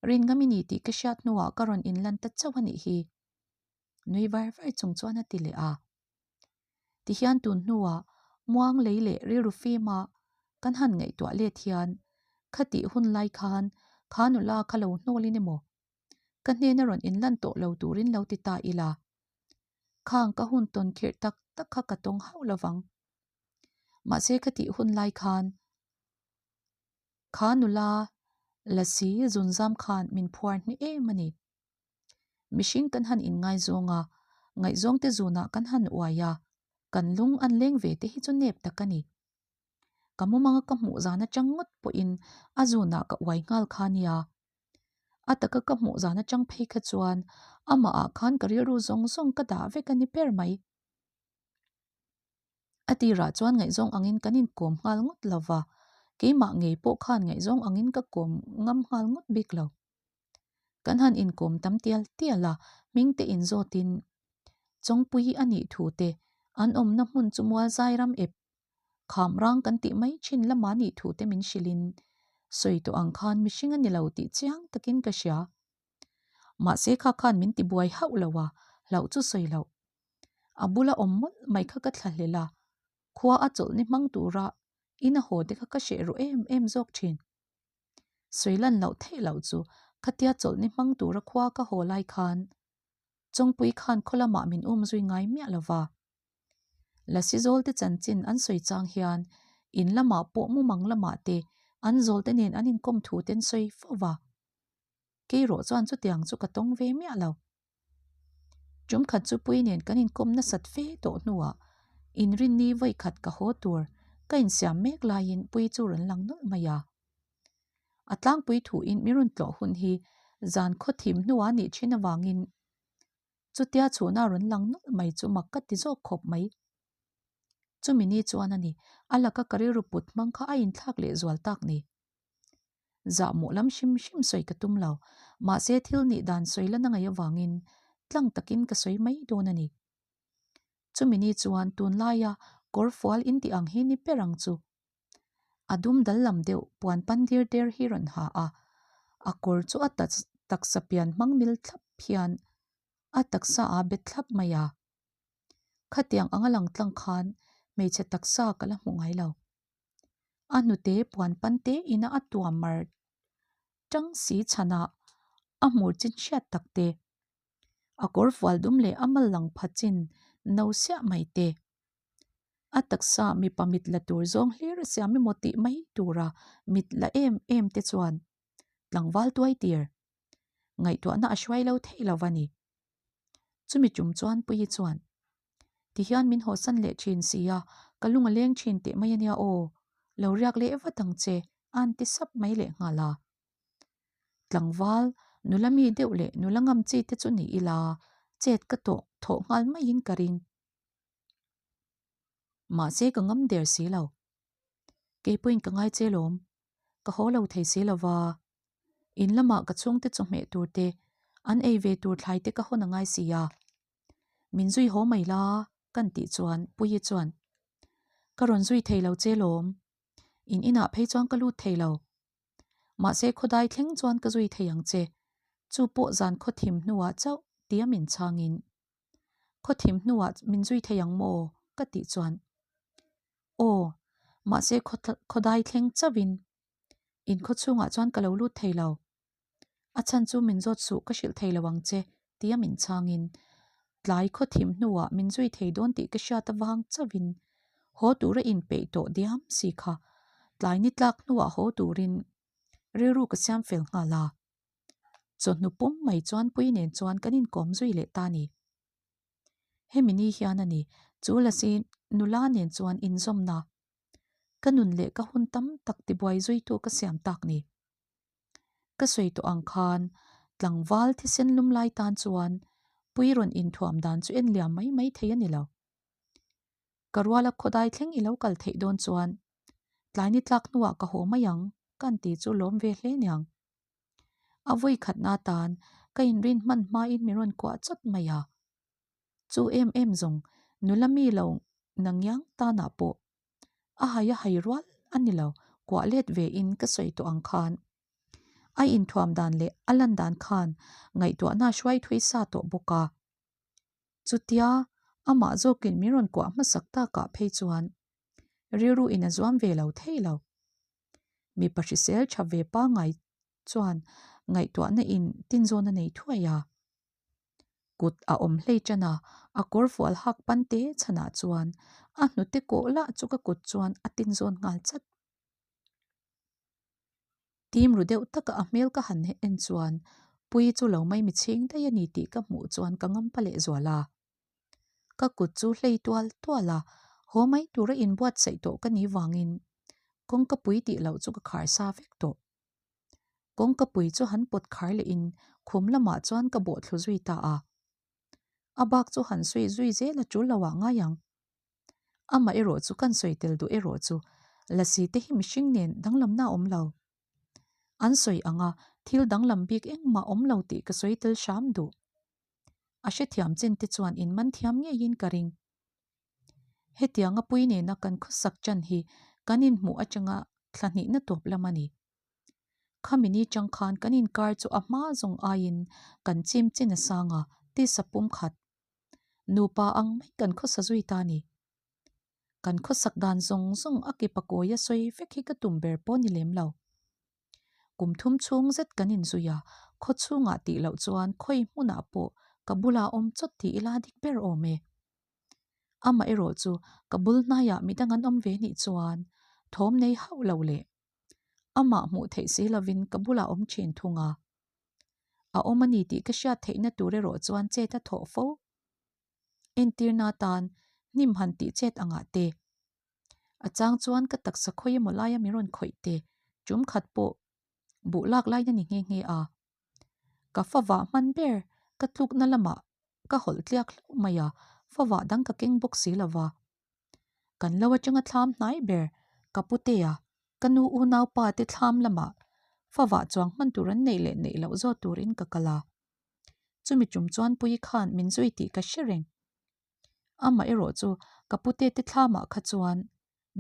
Rinngam i ni tih ka hriat hnuah ka rawn inlan ta chauh a nih hi. Nui var var chung chuan a ti leh a. Tihian tun hnuah muang lei leh rilru fima kan han ngaihtuah let hian khatih hun lai khan kha nula kha lo hnawlin emaw ka hnena rawn inlan tawh lo turin lo ti ta ila khang ka hun tawn khirh tak tak kha ka tawng hauh lovang. Mahse khatih hun lai khan kha nula lasi zunzam khan min phuar hne em a ni. Mihring kan han inngaizawng a, ngaihzawngte zunah kan han uai a, kan lung an leng ve te hi chu nep tak a ni. Ka mumanga ka hmuh zan atang ngawt pawhin a zunah ka uai nghal kha nia. A taka ka hmuh zan atang phei kha chuan amahah khan ka rilru zawng zawng ka dah vek a ni ber mai. A tirah chuan ngaihzawng angin kan inkawm nghal ngawt lo va, keimah ngei pawh khan ngaihzawng angin ka kawm ngam nghal ngawt bik lo. Kan han inkawm tam tial tial a, hming te inzawtin Chawngpui a nih thu te, an awmna hmun chu Mualzai ram ep kham rang kan tih mai thin lama nih thu te min hrilhin sawi tawh ang khan mihring a ni lo tih chiang takin ka hria. Mahse kha khan min tibuai hauh lo a, hlauh chu sawi loh. A bula awm mawlh mai kha ka thla hlel a, khua a chawlhni hmang tura in a haw te kha ka hreh ru em em zawk thin. Sawi lan loh theih loh chu khatia chawlhni hmang tura khua ka haw lai khan Chawngpui khan khaw lamah min um zui ngai miah lo va. Lasi zawlte chanchin an sawi chang hian in lamah pawh mumang lamah te an zawlte nen an inkawm thu te an sawi fo va. Keirawh chuan chutiang chu ka tawng ve miah lo. Tum khat chu pui nen kan inkawm nasat fe tawh hnuah inrinni vawi khat ka haw tur ka insiam mek laiin pui chu rawn lang nawlh mai a. A tlangpui thuin mi rawn tlawh hun hi zan khaw thim hnuah nih thin avangin chutia chhuna rawn lang nawlh mai chu mak ka ti zawk khawp mai. Chumi ni chuan a ni, a laka ka rilru put hmang kha a inthlak leh zual tak ni. Zahmawh lam hrim hrim sawi ka tum lo, mahse thil nih dan sawi la na ngaih avangin tlang takin ka sawi mai dawn a ni. Chumi ni chuan tunlaia kawr fual intih ang hi ni ber ang chu. A dum dal lam deuh puan pan dir der hi rawn ha a, a kawr chu a taksa pian hmang mil thlap hian a taksa a bet thlap mai a. Khatiang anga lang tlang khan hmeichhe taksa ka la hmu ngai lo. A hnute puan pan te ina a tuam mar tang si chhanah a hmur chin hriat tak te, a kawr fual dum leh a mal lang pha chin no siah mai te. A taksa mipa mit la tur zawng hlir a siam emaw tih mai tura mit la em em te chuan tlangval tuai tir ngaihtuahna a hruai lo thei lo va ni. Chumi tum chuan Puii chuan, Tihian min hawsan leh thin si a, ka lung a leng thin teh mai ania aw, lo riak leh vat ang che, a'n ti sap mai leh nghal a. Tlangval, nula mi deuh leh nula ngam chi te chu ni ila, chet ka tawh thawh nghal maiin ka ring. Mahse ka ngam der si lo. Keipawhin ka ngai che lawm. Ka haw lo thei si lo va. In lamah ka chhungte chawhmeh tur te, an ei ve tur thlai te ka hawn a ngai si a. Min zui haw mai la, kan tih chuan Puii chuan, Ka rawn zui thei lo che lawm. In inah phei chuan ka lut thei lo. Mahse khawdai thleng chuan ka zui thei ang che. Chu pawh zan khaw thim hnuah chauh tia min chhangin. Khaw thim hnuah min zui thei ang maw? ka tih chuan, Aw, mahse khawdai thleng chauhin in khaw chhungah chuan ka lo lut thei lo. A chhan chu min zawt suh ka hrilh thei lo ang che tia min chhangin tlai khaw thim hnuah min zui thei dawn tih ka hriat avang chauhin haw tura inpeih tawh diam si kha tlai ni tlak hnuah haw turin rilru ka siam fel nghal a. Chawhnu pum mai chuan Pui nen chuan kan inkawm zui leh ta ni. Hemi ni hian a ni, chu Lasi nula nen chuan inzawmna ka nun leh ka hun tam tak tibuai zuitu ka siam tak ni. Ka sawi tawh ang khan tlangval thisen lum lai tan chuan Pui rawn inthuam dan chu en liam mai mai thei a ni lo. Ka ruala khawdai thleng i lo kal theih dawn chuan tlai ni tlak hnuah ka haw mai ang ka an ti chu lawm ve hle niang. A vawi khatna tan ka inrin hman hmain min rawn kuah chawt mai a. Chu em em zawng nula mi lo nangiang tanah pawh a hai a hai rual a ni lo, kuah let ve in ka sawi tawh ang khan. A inthuam dan leh a lan dan khan ngaihtuahna hruai thui sa tawh bawk a. Chutia amah zawkin min rawn kuah hmasak takah phei chuan rilru in a zuam ve lo thei lo. Mipa hrisel tha ve pangngai chuan ngaihtuahna in tinzawn a nei thuai a. Kut a awm hlei tan a, a kawr fual hak pan te chhanah chuan a hnute kawh lah chu ka kut chuan a tinzawn nghal chat. Tim ru deuh taka a hmel ka han en chuan Puii chu lo mai mi chhing daih a ni tih ka hmuh chuan ka ngampa leh zual a. Ka kut chu hlei tual tual a, haw mai tura inbuatsaih tawh ka nih vangin kawngka pui tih loh chu ka khar sa vek tawh. Kawngka pui chu han pawt khar lehin khum lamah chuan ka bawh thlu zui ta a. A bak chu han sawi zui zel a tul lo ah ngai ang. Amah erawh chu kan sawi tel duh erawh chu Lasi te hi mihring nen danglamna a awm lo. An sawi ang a, thil danglam bik engmah awm lo tih ka sawi tel hram duh. A hrethiam chin te chuan in man thiam ngeiin ka ring. Hetianga pui nena kan khawsak chan hi kan inhmuh atanga thla hnihna tawp lam a ni. Khami ni chang khan kan inkar chu a hma zawng aiin kan chim chin a sang a, tisa pum khat. Nupa ang mai kan khawsa zui ta a ni. Kan khawsak dan zawng zawng a ke pakawi a sawi vek hi ka tum ber pawh a ni lem lo. Kum thum chhung zet kan inzui a, khaw chhungah tih loh chuan khawi hmunah pawh ka bulah awm chawt tih ila dik ber awm e. Amah erawh chu ka bul hnaiah midang an awm ve nih chuan thawm nei hauh lo leh amah hmuh theih si lovin ka bulah awm thin thung a. A awm a ni tih ka hriat theihna tur erawh chuan chet a thawh fo. Entirna atan hnim han tih chet angah te, a chang chuan ka taksa khawi emaw laia min rawn khawih te tum khat pawh buh lak lain a ni nghe nghe a. Ka fa vah hman ber ka tlukna lamah ka hawlh tliak hlauh mai a, fa vah dang ka keng bawk si lo va. Kan lo atanga thlam hnai ber ka putea ka nu unaupa te thlam lamah fa vah chuang hman tur an neih leh neih loh zawt turin ka kal a. Chumi tum chuan Puii khan min zui tih ka hre reng. Amah erawh chu ka pute te thlamah kha chuan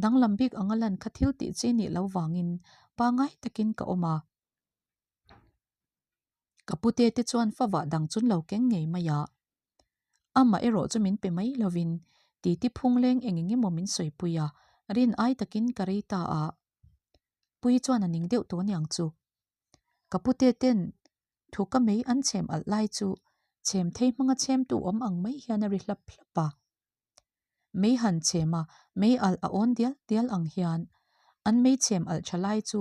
danglam bik anga lan kha thil tih chi nih loh vangin pangngai takin ka awm a. Ka pute te chuan fa vah dang chun lo keng ngei mai a. Amah erawh chu min pe mai lovin titi phung leng eng eng emaw min sawipui a, rin ai takin ka rei ta a. Puii chuan a ning deuh tawh aniang chu. Ka pute ten thu ka mei an chhem alh lai chu chhem thei hmanga chhemtu awm ang mai hian a ri hlap hlap a. Mei han chhem a, mei alh a awn dial dial ang hian an mei chhem alh tha lai chu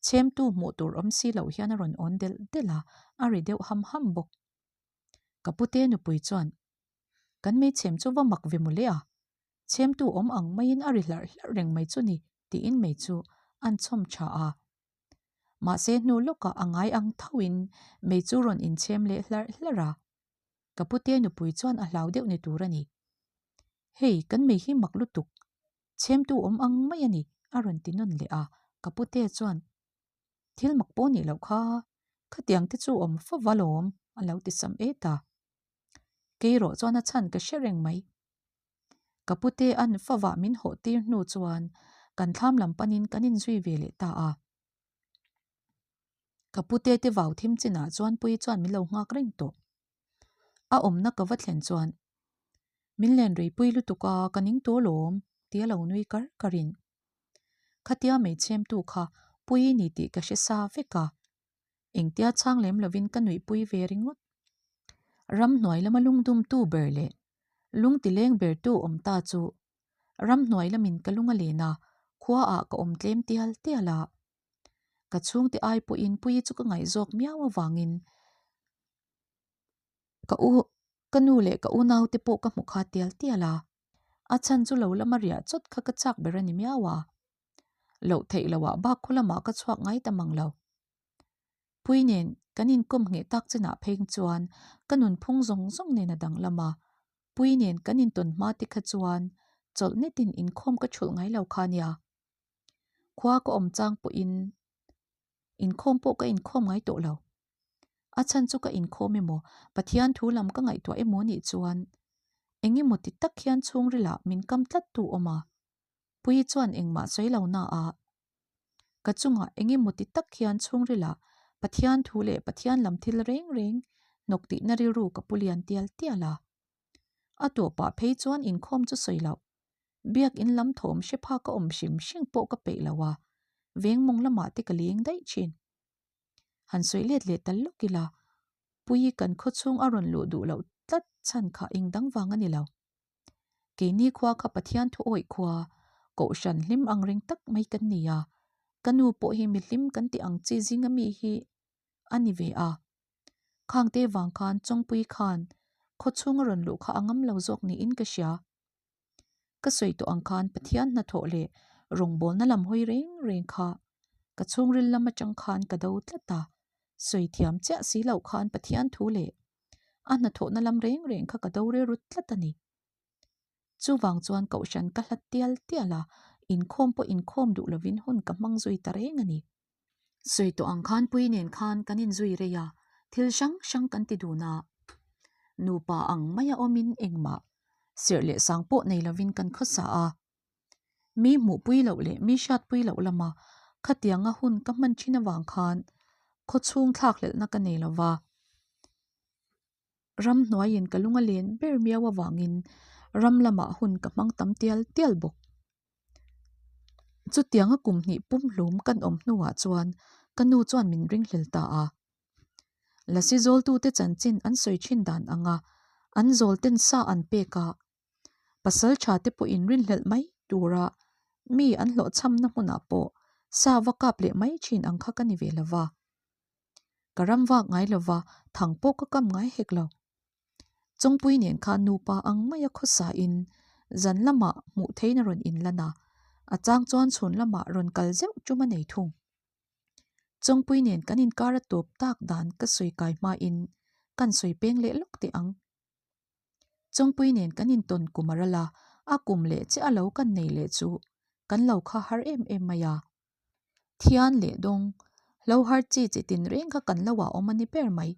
chhemtu hmuh tur awm si loh hian a rawn awn delh delh a, a ri deuh ham ham bawk. Ka pute nupui chuan, Kan mei chhem chu va mak ve mawle a, chhemtu awm ang maiin a ri hlarh hlarh reng mai chu ni tiin mei chu an chhawm tha a. Mahse hnu lawkah a ngai ang thoin mei chu rawn inchhem leh hlarh hlarh a. Ka pute nupui chuan a hlau deuh ni tur a ni. Hei, kan mei hi mak lutuk. Chhemtu awm ang mai a ni, a rawn ti nawn leh a. Ka pute chuan. Thil mak pawh nih loh kha, khatiang te chu awm fo va lawm, a lo ti sam et a. Kei erawh chuan a chhan ka hre reng mai. Ka pute an favah min hawh tir hnu chuan kan thlam lam panin kan inzui ve leh ta a. Ka pute te vau thim chinah chuan Puii chuan min lo nghak reng tawh. A awmna ka va thlen chuan min len rei pui lutuk a, ka ning tawh alawm tia lo nui kar karin khatia hmeichhemtu kha Puii ni tih ka hre sa vek a. Engtia chhang lem lovin ka nuihpui ve ringawt. Ramhnuai lama lungdumtu ber leh lungtileng bertu awm ta chu ramhnuai lamin ka lung a len a, khuaah ka awm tlem tial tial a. Ka chhungte ai pawhin Puii chu ka ngaihzawk miau avangin ka u ka nu leh ka unaute pawh ka hmu kha tial tial a. A chhan chu lo lama riah chawt kha ka chak ber a ni miau a. Loh theih loah bak khaw lamah ka chhuak ngai ta mang lo. Pui nen kan inkawm ngheh tak chinah pheng chuan ka nunphung zawng zawng nen a danglam a, Pui nen kan intawn hma te kha chuan chawlh netin inkhawm ka thulh ngai lo kha nia. Khua ka awm chang pawhin inkhawm pawh ka inkhawm ngai tawh lo. A chhan chu ka inkhawm emaw, Pathian thu lam ka ngaihtuah emaw nih chuan eng emaw ti tak hian chhungrilah min kam tlat tu awm a. Puii chuan engmah sawi lo na a, ka chungah eng emaw ti tak hian chhungrilah Pathian thu leh Pathian lam thil reng reng hnawk tihna rilru ka pu lian tial tial a. A tawpah phei chuan inkhawm chu sawi loh, biakin lam thawm hre phak a awm hrim hrim pawh ka peih lo a, veng mawng lamah te ka leng daih thin. Han sawi let leh tal lawk ila, Puii kan khawchhung a rawn luh duh loh tlat chhan kha eng dang vang a ni lo. Keini khua kha Pathian thu awih khua, Kohhran hlim ang reng tak mai kan ni a, ka nu pawh hi mi hlim kan tih ang chi zinga mi hi a ni ve a. Khangte vang khan Chawngpui khan khawchhung a rawn luh kha a ngam lo zawk niin ka hria. Ka sawi tawh ang khan Pathian hnathawh leh rawngbawlna lam hawi reng reng kha ka chhungril lam atang khan ka do tlat a, sawi thiam chiah si loh khan Pathian thu leh a hnathawhna lam reng reng kha ka do rilru tlat a ni. Chuvang chuan Kohhran ka hlat tial tial a, inkhawm pawh inkhawm duh lovin hun ka hmang zui ta reng a ni. Sawi tawh ang khan Pui nen khan kan inzui rei a, thil hrang hrang kan ti dun a. Nupa ang maia awmin engmah serh leh sang pawh nei lovin kan khawsa a. Mi hmuhpui loh leh mi hriatpui loh lama khatianga hun ka hman thin avang khan khawchhung thlakhlelhna ka nei lova. Ramhnuaiin ka lung a len ber miau avangin ram lamah hun ka hmang tam tial tial bawk. Chutianga kum hnih pumhlum kan awm hnuah chuan ka nu chuan min ringhlel ta a. Lasi zawltute chanchin an sawi thin dan anga an zawlten sa an pek a, pasal tha te pawhin rinhlelh mai tura mi an hlawhchhamna hmunah pawh sa va kap leh mai thin ang kha ka ni ve lova. Ka ram vak ngai lova thang pawh ka kam ngai hek lo. Chawngpui nen khan nupa ang maia khawsain zan lamah hmuh theihna rawn inlan a, a chang chuan chhun lamah rawn kal zeuh tum a nei thung. Chawngpui nen kan inkar a tawp tak dan ka sawi kai hmain kan sawi peng leh lawk teh ang. Chawngpui nen kan intawn kum a ral a, a kum leh che a lo kan nei leh chu kan lo kha har em em mai a. Thian leh dawng, hlo har chi chi tin reng kha kan lo ah awm a ni ber mai.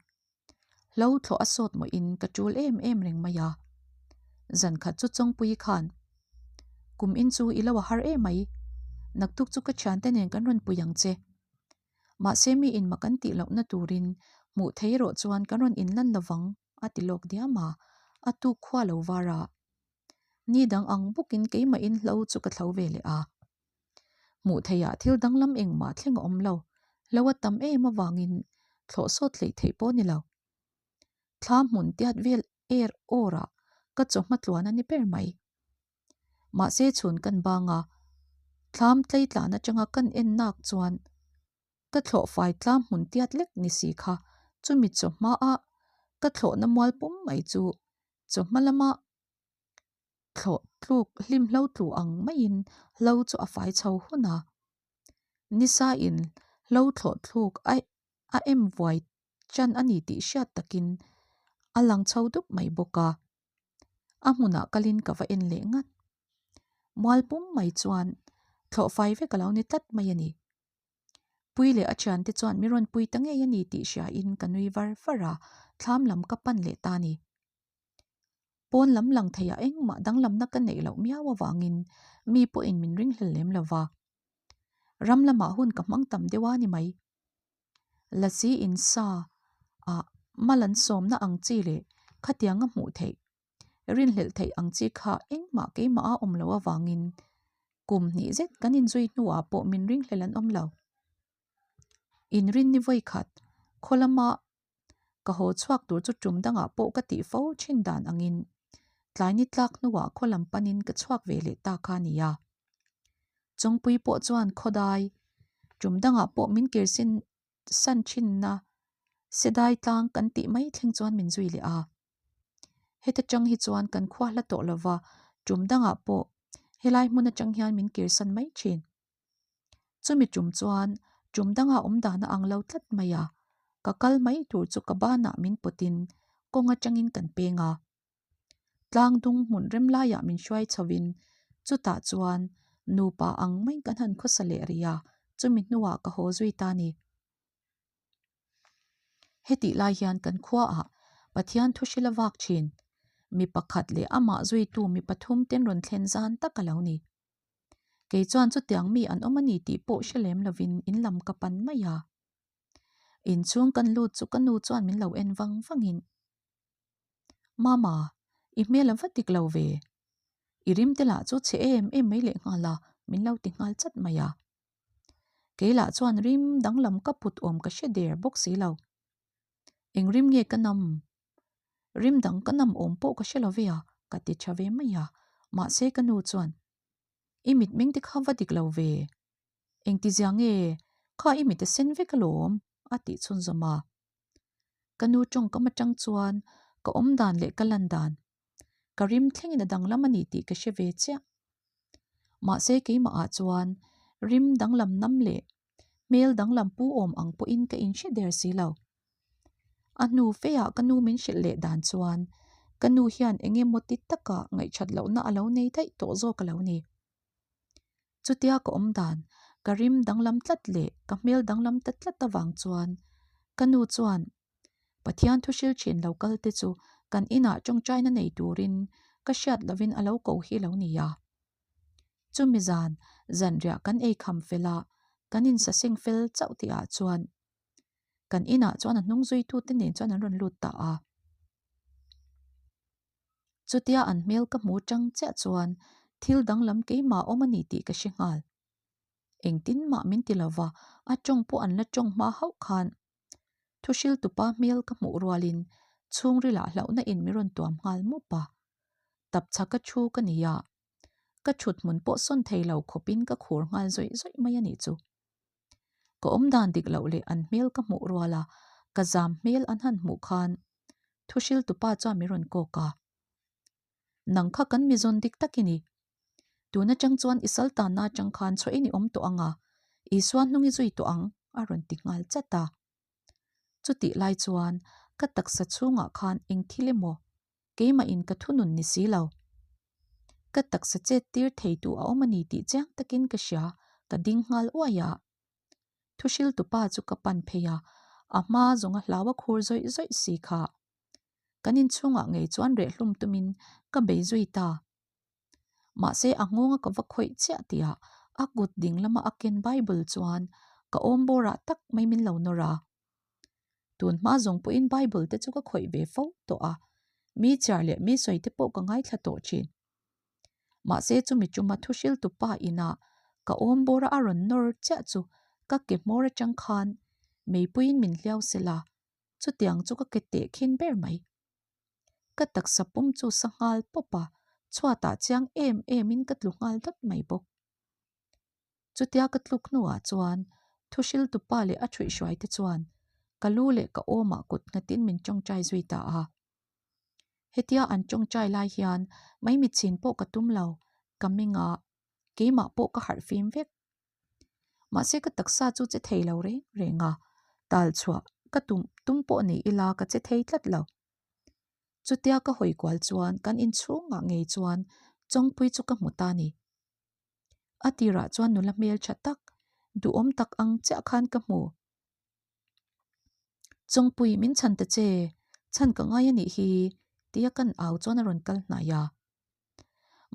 Hlo thlawh a sawt mawhin ka tul em em reng mai a. Zan khat chu Chawngpui khan, Kum in chu i lo a har em mai, naktuk chu ka thiante nen kan rawn pui ang che. Mahse mi in mak an tih lohna turin hmuh thei erawh chuan kan rawn inlan lovang a ti lawk diam a, a tuk khua lo var a. Ni dang ang bawkin keimahin hlo chu ka thlo ve leh a. Hmuh theihah thil danglam engmah thleng a awm lo, lo a tam em avangin thlawh sawt hleih theih pawh a ni lo. Thla hmun tiat vel er awrah ka chawhma tluan a ni ber mai. Mahse chhun kan bang a, thlam tleitlan atanga kan en nak chuan ka thlawh fai tlam hmun tiat lek ni si kha chumi chawhma a ka thlawhna mual pum mai chu chawhma lama thlawh tluk hlim hlo tlu ang maiin hlo chu a fai chho hun a. Nisa in hlo thlawh thluk a a em vuai chan a ni tih hriat takin a lang chho dup mai bawk a. A hmunah kalin ka va en leh ngat. Mual pum mai chuan thlawh fai vek a lo ni tlat mai a ni. Pui leh a thiante chuan mi rawn pui ta ngei a ni tih hriain ka nui var var a, thlam lam ka pan leh ta a ni. Pawn lam lang theiah engmah danglamna ka neih loh miau avangin mi pawhin min ringhlel lem lo va. Ram lamah hun ka hmang tam deuh a ni mai. Lasi in sa ah mal an sawmna ang chi leh khatianga hmuh theih, rinhlelh theih ang chi kha engmah keimah a awm loh avangin kum hnih zet kan inzui hnuah pawh min ringhlelh an awm lo. Inrinni vawi khat khaw lama Ka haw chhuak tur chu tum dangah pawh ka tih fo thin dan angin tlai ni tlak hnuah khaw lam panin ka chhuak ve leh ta kha a ni a. Chawngpui pawh chuan khawdai tum dangah pawh min kirsin san thinna Sedai tlang kan tih mai thleng chuan min zui leh a. Heta tang hi chuan kan khua hla tawh lova tum dangah pawh helai hmun atang hian min kirsan mai thin. Chumi tum chuan tum danga awm dan a ang lo tlat mai a, ka kal mai tur chu ka banah min pawtin kawng atangin kan peng a. Tlang dung hmun rem laiah min hruai chhovin chutah chuan nupa ang mai kan han khawsa leh rih a, chumi hnuah ka haw zui ta a ni. Hetih lai hian kan khuaah Pathian thu hril a vak thin. Mi pakhat leh amah zuitu mi pathum ten rawn thlen zan tak a lo ni. Kei chuan chutiang mi an awm a ni tih pawh hre lem lovin in lam ka pan mai a. Inchhung kan lut chu ka nu chuan min lo en vang vangin, Mama, i hmel a va dik lo ve. I rim te lah chu chhe em em mai lehnghal a, min lo ti nghal chat mai a. Kei lah chuan rim danglam ka put awm ka hre der bawk si lo. Eng rim nge ka nam? Rim dang ka nam awm pawh ka hre lo ve a, ka ti tha ve mai a. Mahse ka nu chuan, I mitmeng te kha va dik lo ve. Engtizia nge kha i mit a sen vek alawm? a tih chhunzawm a. Ka nu tawngkam atang chuan ka awm dan leh ka lan dan, ka rim thlengin a danglam a ni tih ka hre ve chiah. Mahse keimahah chuan rim danglam nam leh hmel danglam pu awm ang pawhin ka inhre der si lo. A hnu feah ka nu min hrilh leh dan chuan ka nu hian eng emaw ti taka ngaihthat lohna a lo nei daih tawh zawk a lo ni. Chutia ka awm dan, ka rim danglam tlat leh ka hmel danglam ta tlat avang chuan ka nu chuan Pathian thu hril thin lo kal te chu kan inah tawngtaina nei turin ka hriat lovin a lo ko hi lo ni a. Chumi zan, zanriah kan ei kham fel a, kan insaseng fel chauh tihah chuan kan inah chuan a hnung zuitute nen chuan an rawn lut ta a. Chutia an hmel ka hmu tang chiah chuan thil danglam keimah awm a ni tih ka hre nghal. Engtin mah min ti lova, a tawng pawh an la tawng hma hauh khan Thuhriltupa hmel ka hmuh rualin chhungrilah hlauhna in mi rawn tuam nghal mup a. Tapchhaka thu ka ni a, ka thut hmun pawh sawn thei lo khawpin ka khur nghal zawih zawih mai a nih chu. Ka awmdan dik loh leh an hmel ka hmuh rual a, ka zam hmel an han hmuh khan Thuhriltupa chuan min rawn kawk a. Nang kha kan mizawn dik tak i ni. Tun atang chuan i sal tanna atang khan chhuahin i awm tawh ang a, Isua hnung i zui tawh ang, a rawn ti nghal chat a. Chutih lai chuan ka taksa chhungah khan eng thil emaw keimah in ka thunun ni si lo. Ka taksa chet tir thei tu a awm a ni tih chiang takin ka hria, ka ding nghal uai a. Thuhriltupa chu ka pan phei a, a hma zawnga hlau a khur zawih zawih si kha. Kan inchhungah ngei chuan rehhlum tumin ka bei zui ta. Mahse a nghawnga ka va khawih chiah tihah a kut ding lama a ken Bible chuan ka awm bawrah tak mai min lo nawr a. Tun hma zawng pawhin Bible te chu ka khawih ve fo tawh a, mi chhiar leh mi sawi te pawh ka ngaithla tawh thin. Mahse chumi chuma thu hriltu pa inah ka awm bawra a rawn nawr chiah chu ka ke hmawr atang khan meipuiin min hliau sela, chutiang chu ka ke teh khin ber mai. Ka taksa pum chu sa nghal pawp a, chhuatah chiang em em in ka tlu nghal dawt mai bawk. Chutia ka tluk hnuah chuan thuhriltu pa leh a thuihhruai te chuan ka lu leh ka awmah kut nghatin min tawngtai zui ta a. Hetia an tawngtai lai hian maimitchhin pawh ka tum lo, ka mingah keimah pawh ka harh fim vek. Mahse ka taksa chu che thei lo reng reng a, tal chhuah ka tum tum pawh ni ila ka che thei tlat lo. Chutia ka hawi kual chuan kan inchhungah ngei chuan Chawngpui chu ka hmu ta a ni. A tirah chuan nula hmel tha tak, Duhawm tak ang chiah khan ka hmu. Chawngpui min chhan ta che, chhan ka ngai a nih hi, tia kan au chuan a rawn kal hnai a.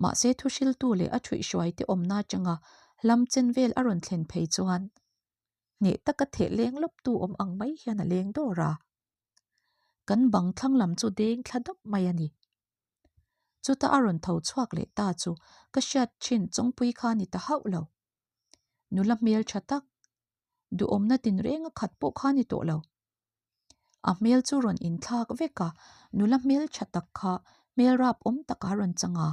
Mahse thuhriltu leh a thuihhruai te awmna atanga hlam chen vel a rawn thlen phei chuan hneh taka theh leng lawptu awm ang mai hian a leng dawr a. Kan bang thlang lam chu deng thla dap mai a ni. Chuta a rawn tho chhuak leh ta chu ka hriat thin Chawngpui kha ni ta hauh lo. Nula hmel tha tak, duhawmna tinreng a khat pawh kha ni tawh lo. A hmel chu rawn inthlak vek a, nula hmel tha tak kha hmel rap awm takah a rawn chang a.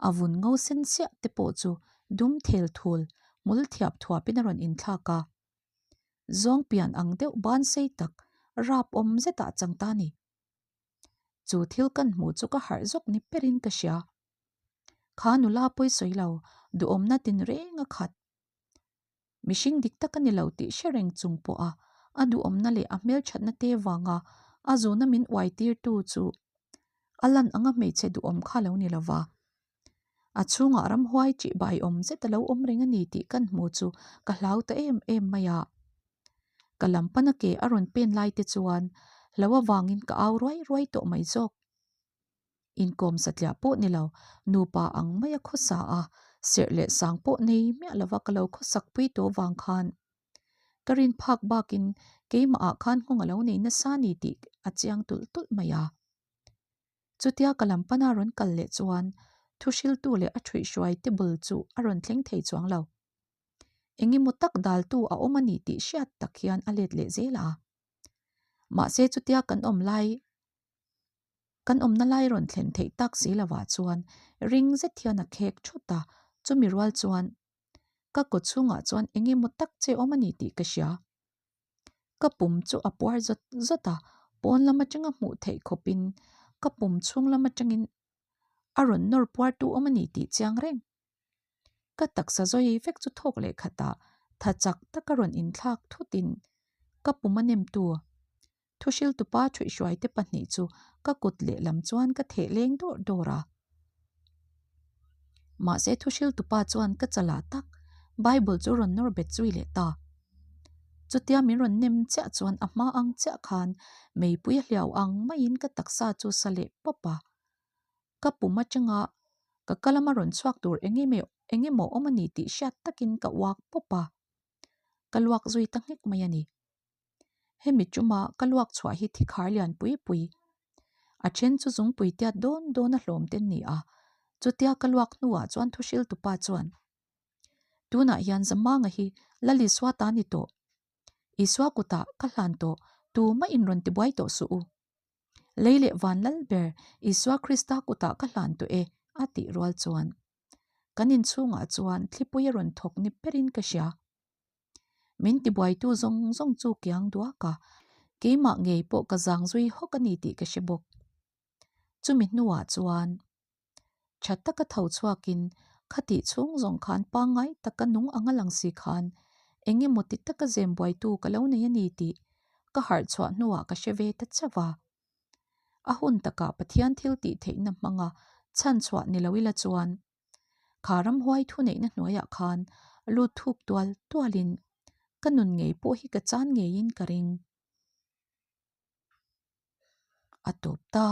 A vun ngo sen chiah te pawh chu dum thel thul hmul thiap thuapin a rawn inthlak a. Zawng pian ang deuh ban sei tak rap awm zetah a chang ta a ni. Chu thil kan hmuh chu ka harh zawk ni berin ka hria. Kha nula pawi sawi lo, duhawmna tinreng a khat. Mihring dik tak a ni lo tih hre reng chung pawha a duhawmna leh a hmelthatna te vanga a zuna min uai tirtu chu a lan anga hmeichhe duhawm kha lo ni lova. A chhungah ramhuai ṭih bai awm zet a lo awm reng a ni tih kan hmu chu ka hlau ta em em mai a. Ka lam pana ke a rawn pen lai te chuan hlo avangin ka au ruai ruai tawh mai zawk. Inkawm satliah pawh ni lo, nupa ang maia khawsa a, serh leh sang pawh nei miah lova ka lo khawsak pui tawh vang khan ka rin phak bakin keimahah khan nghawng a lo nei nasa ni tih a chiang tulh tulh mai a. Chutia ka lam pana rawn kal leh chuan thuhriltu leh a thuihhruai table chu a rawn thleng thei chuang lo. Eng emaw tak daltu a awm a ni tih hriat tak hian a let leh zel a. Mahse chutia kan awm lai Kan awmna lai rawn thlen theih tak si lovah chuan ring zet hian a khek thut a, chumi rual chuan ka kaw chhungah chuan eng emaw tak che awm a ni tih ka hria. Ka pum chu a puar zawt zawt a, pawn lam atanga hmuh theih khawpin ka pum chhung lam atangin a rawn nawr puar tu awm a ni tih chiang reng. Ka taksa zawi vek chu thawk leh khatah tha chak taka rawn inthlak thutin ka pum a nemtu Thuhriltupa thuihhruaite pahnih chu ka kut lehlam chuan ka theh leng dawrh dawrh a. Mahse thuhriltupa chuan ka chalah tak Bible chu rawn nawr bet zui leh ta. Chutia min rawn nem chiah chuan a hma ang chiah khan meipui a hliau ang maiin ka taksa chu sa leh pawp a. Ka pum atanga ka ka lama rawn chhuak tur eng emaw awm a ni tih hriat takin ka uak pawp a. Ka luak zui ta nghek mai a ni. Hemi chuma ka luak chhuah hi thi khar lian pui pui. A then chu zungpui tiat dawn dawn a hlawm te ni a, chutia ka luak hnuah chuan thuhriltupa chuan, Tunah hian Zamanga hi Lal Isua ta ni tawh. Isua kutah ka hlan tawh, tumah in rawn tibuai tawh suh u. Lei leh van lal ber Isua Krista kutah ka hlan tawh e, a tih rual chuan kan inchhungah chuan thlipui a rawn thawk ni berin ka hria. Min tibuaitu zawng zawng chu kiang duak a, keimah ngei pawh ka zang zui hawk a ni tih ka hre bawk. Chumi hnuah chuan tha taka tho chhuakin khatih chhung zawng khan pangngai taka nung anga lang si khan eng emaw ti taka zem buaitu ka lo nei a ni tih ka harh chhuah hnuah ka hre ve ta chauh a. A hun takah Pathian thil tih theihna hmanga chhan chhuah ni lo ila chuan Kha ramhuai thuneihna hnuaiah khan lut thuk tual tualin ka nun ngei pawh hi ka chan ngeiin ka ring. A tawp ta.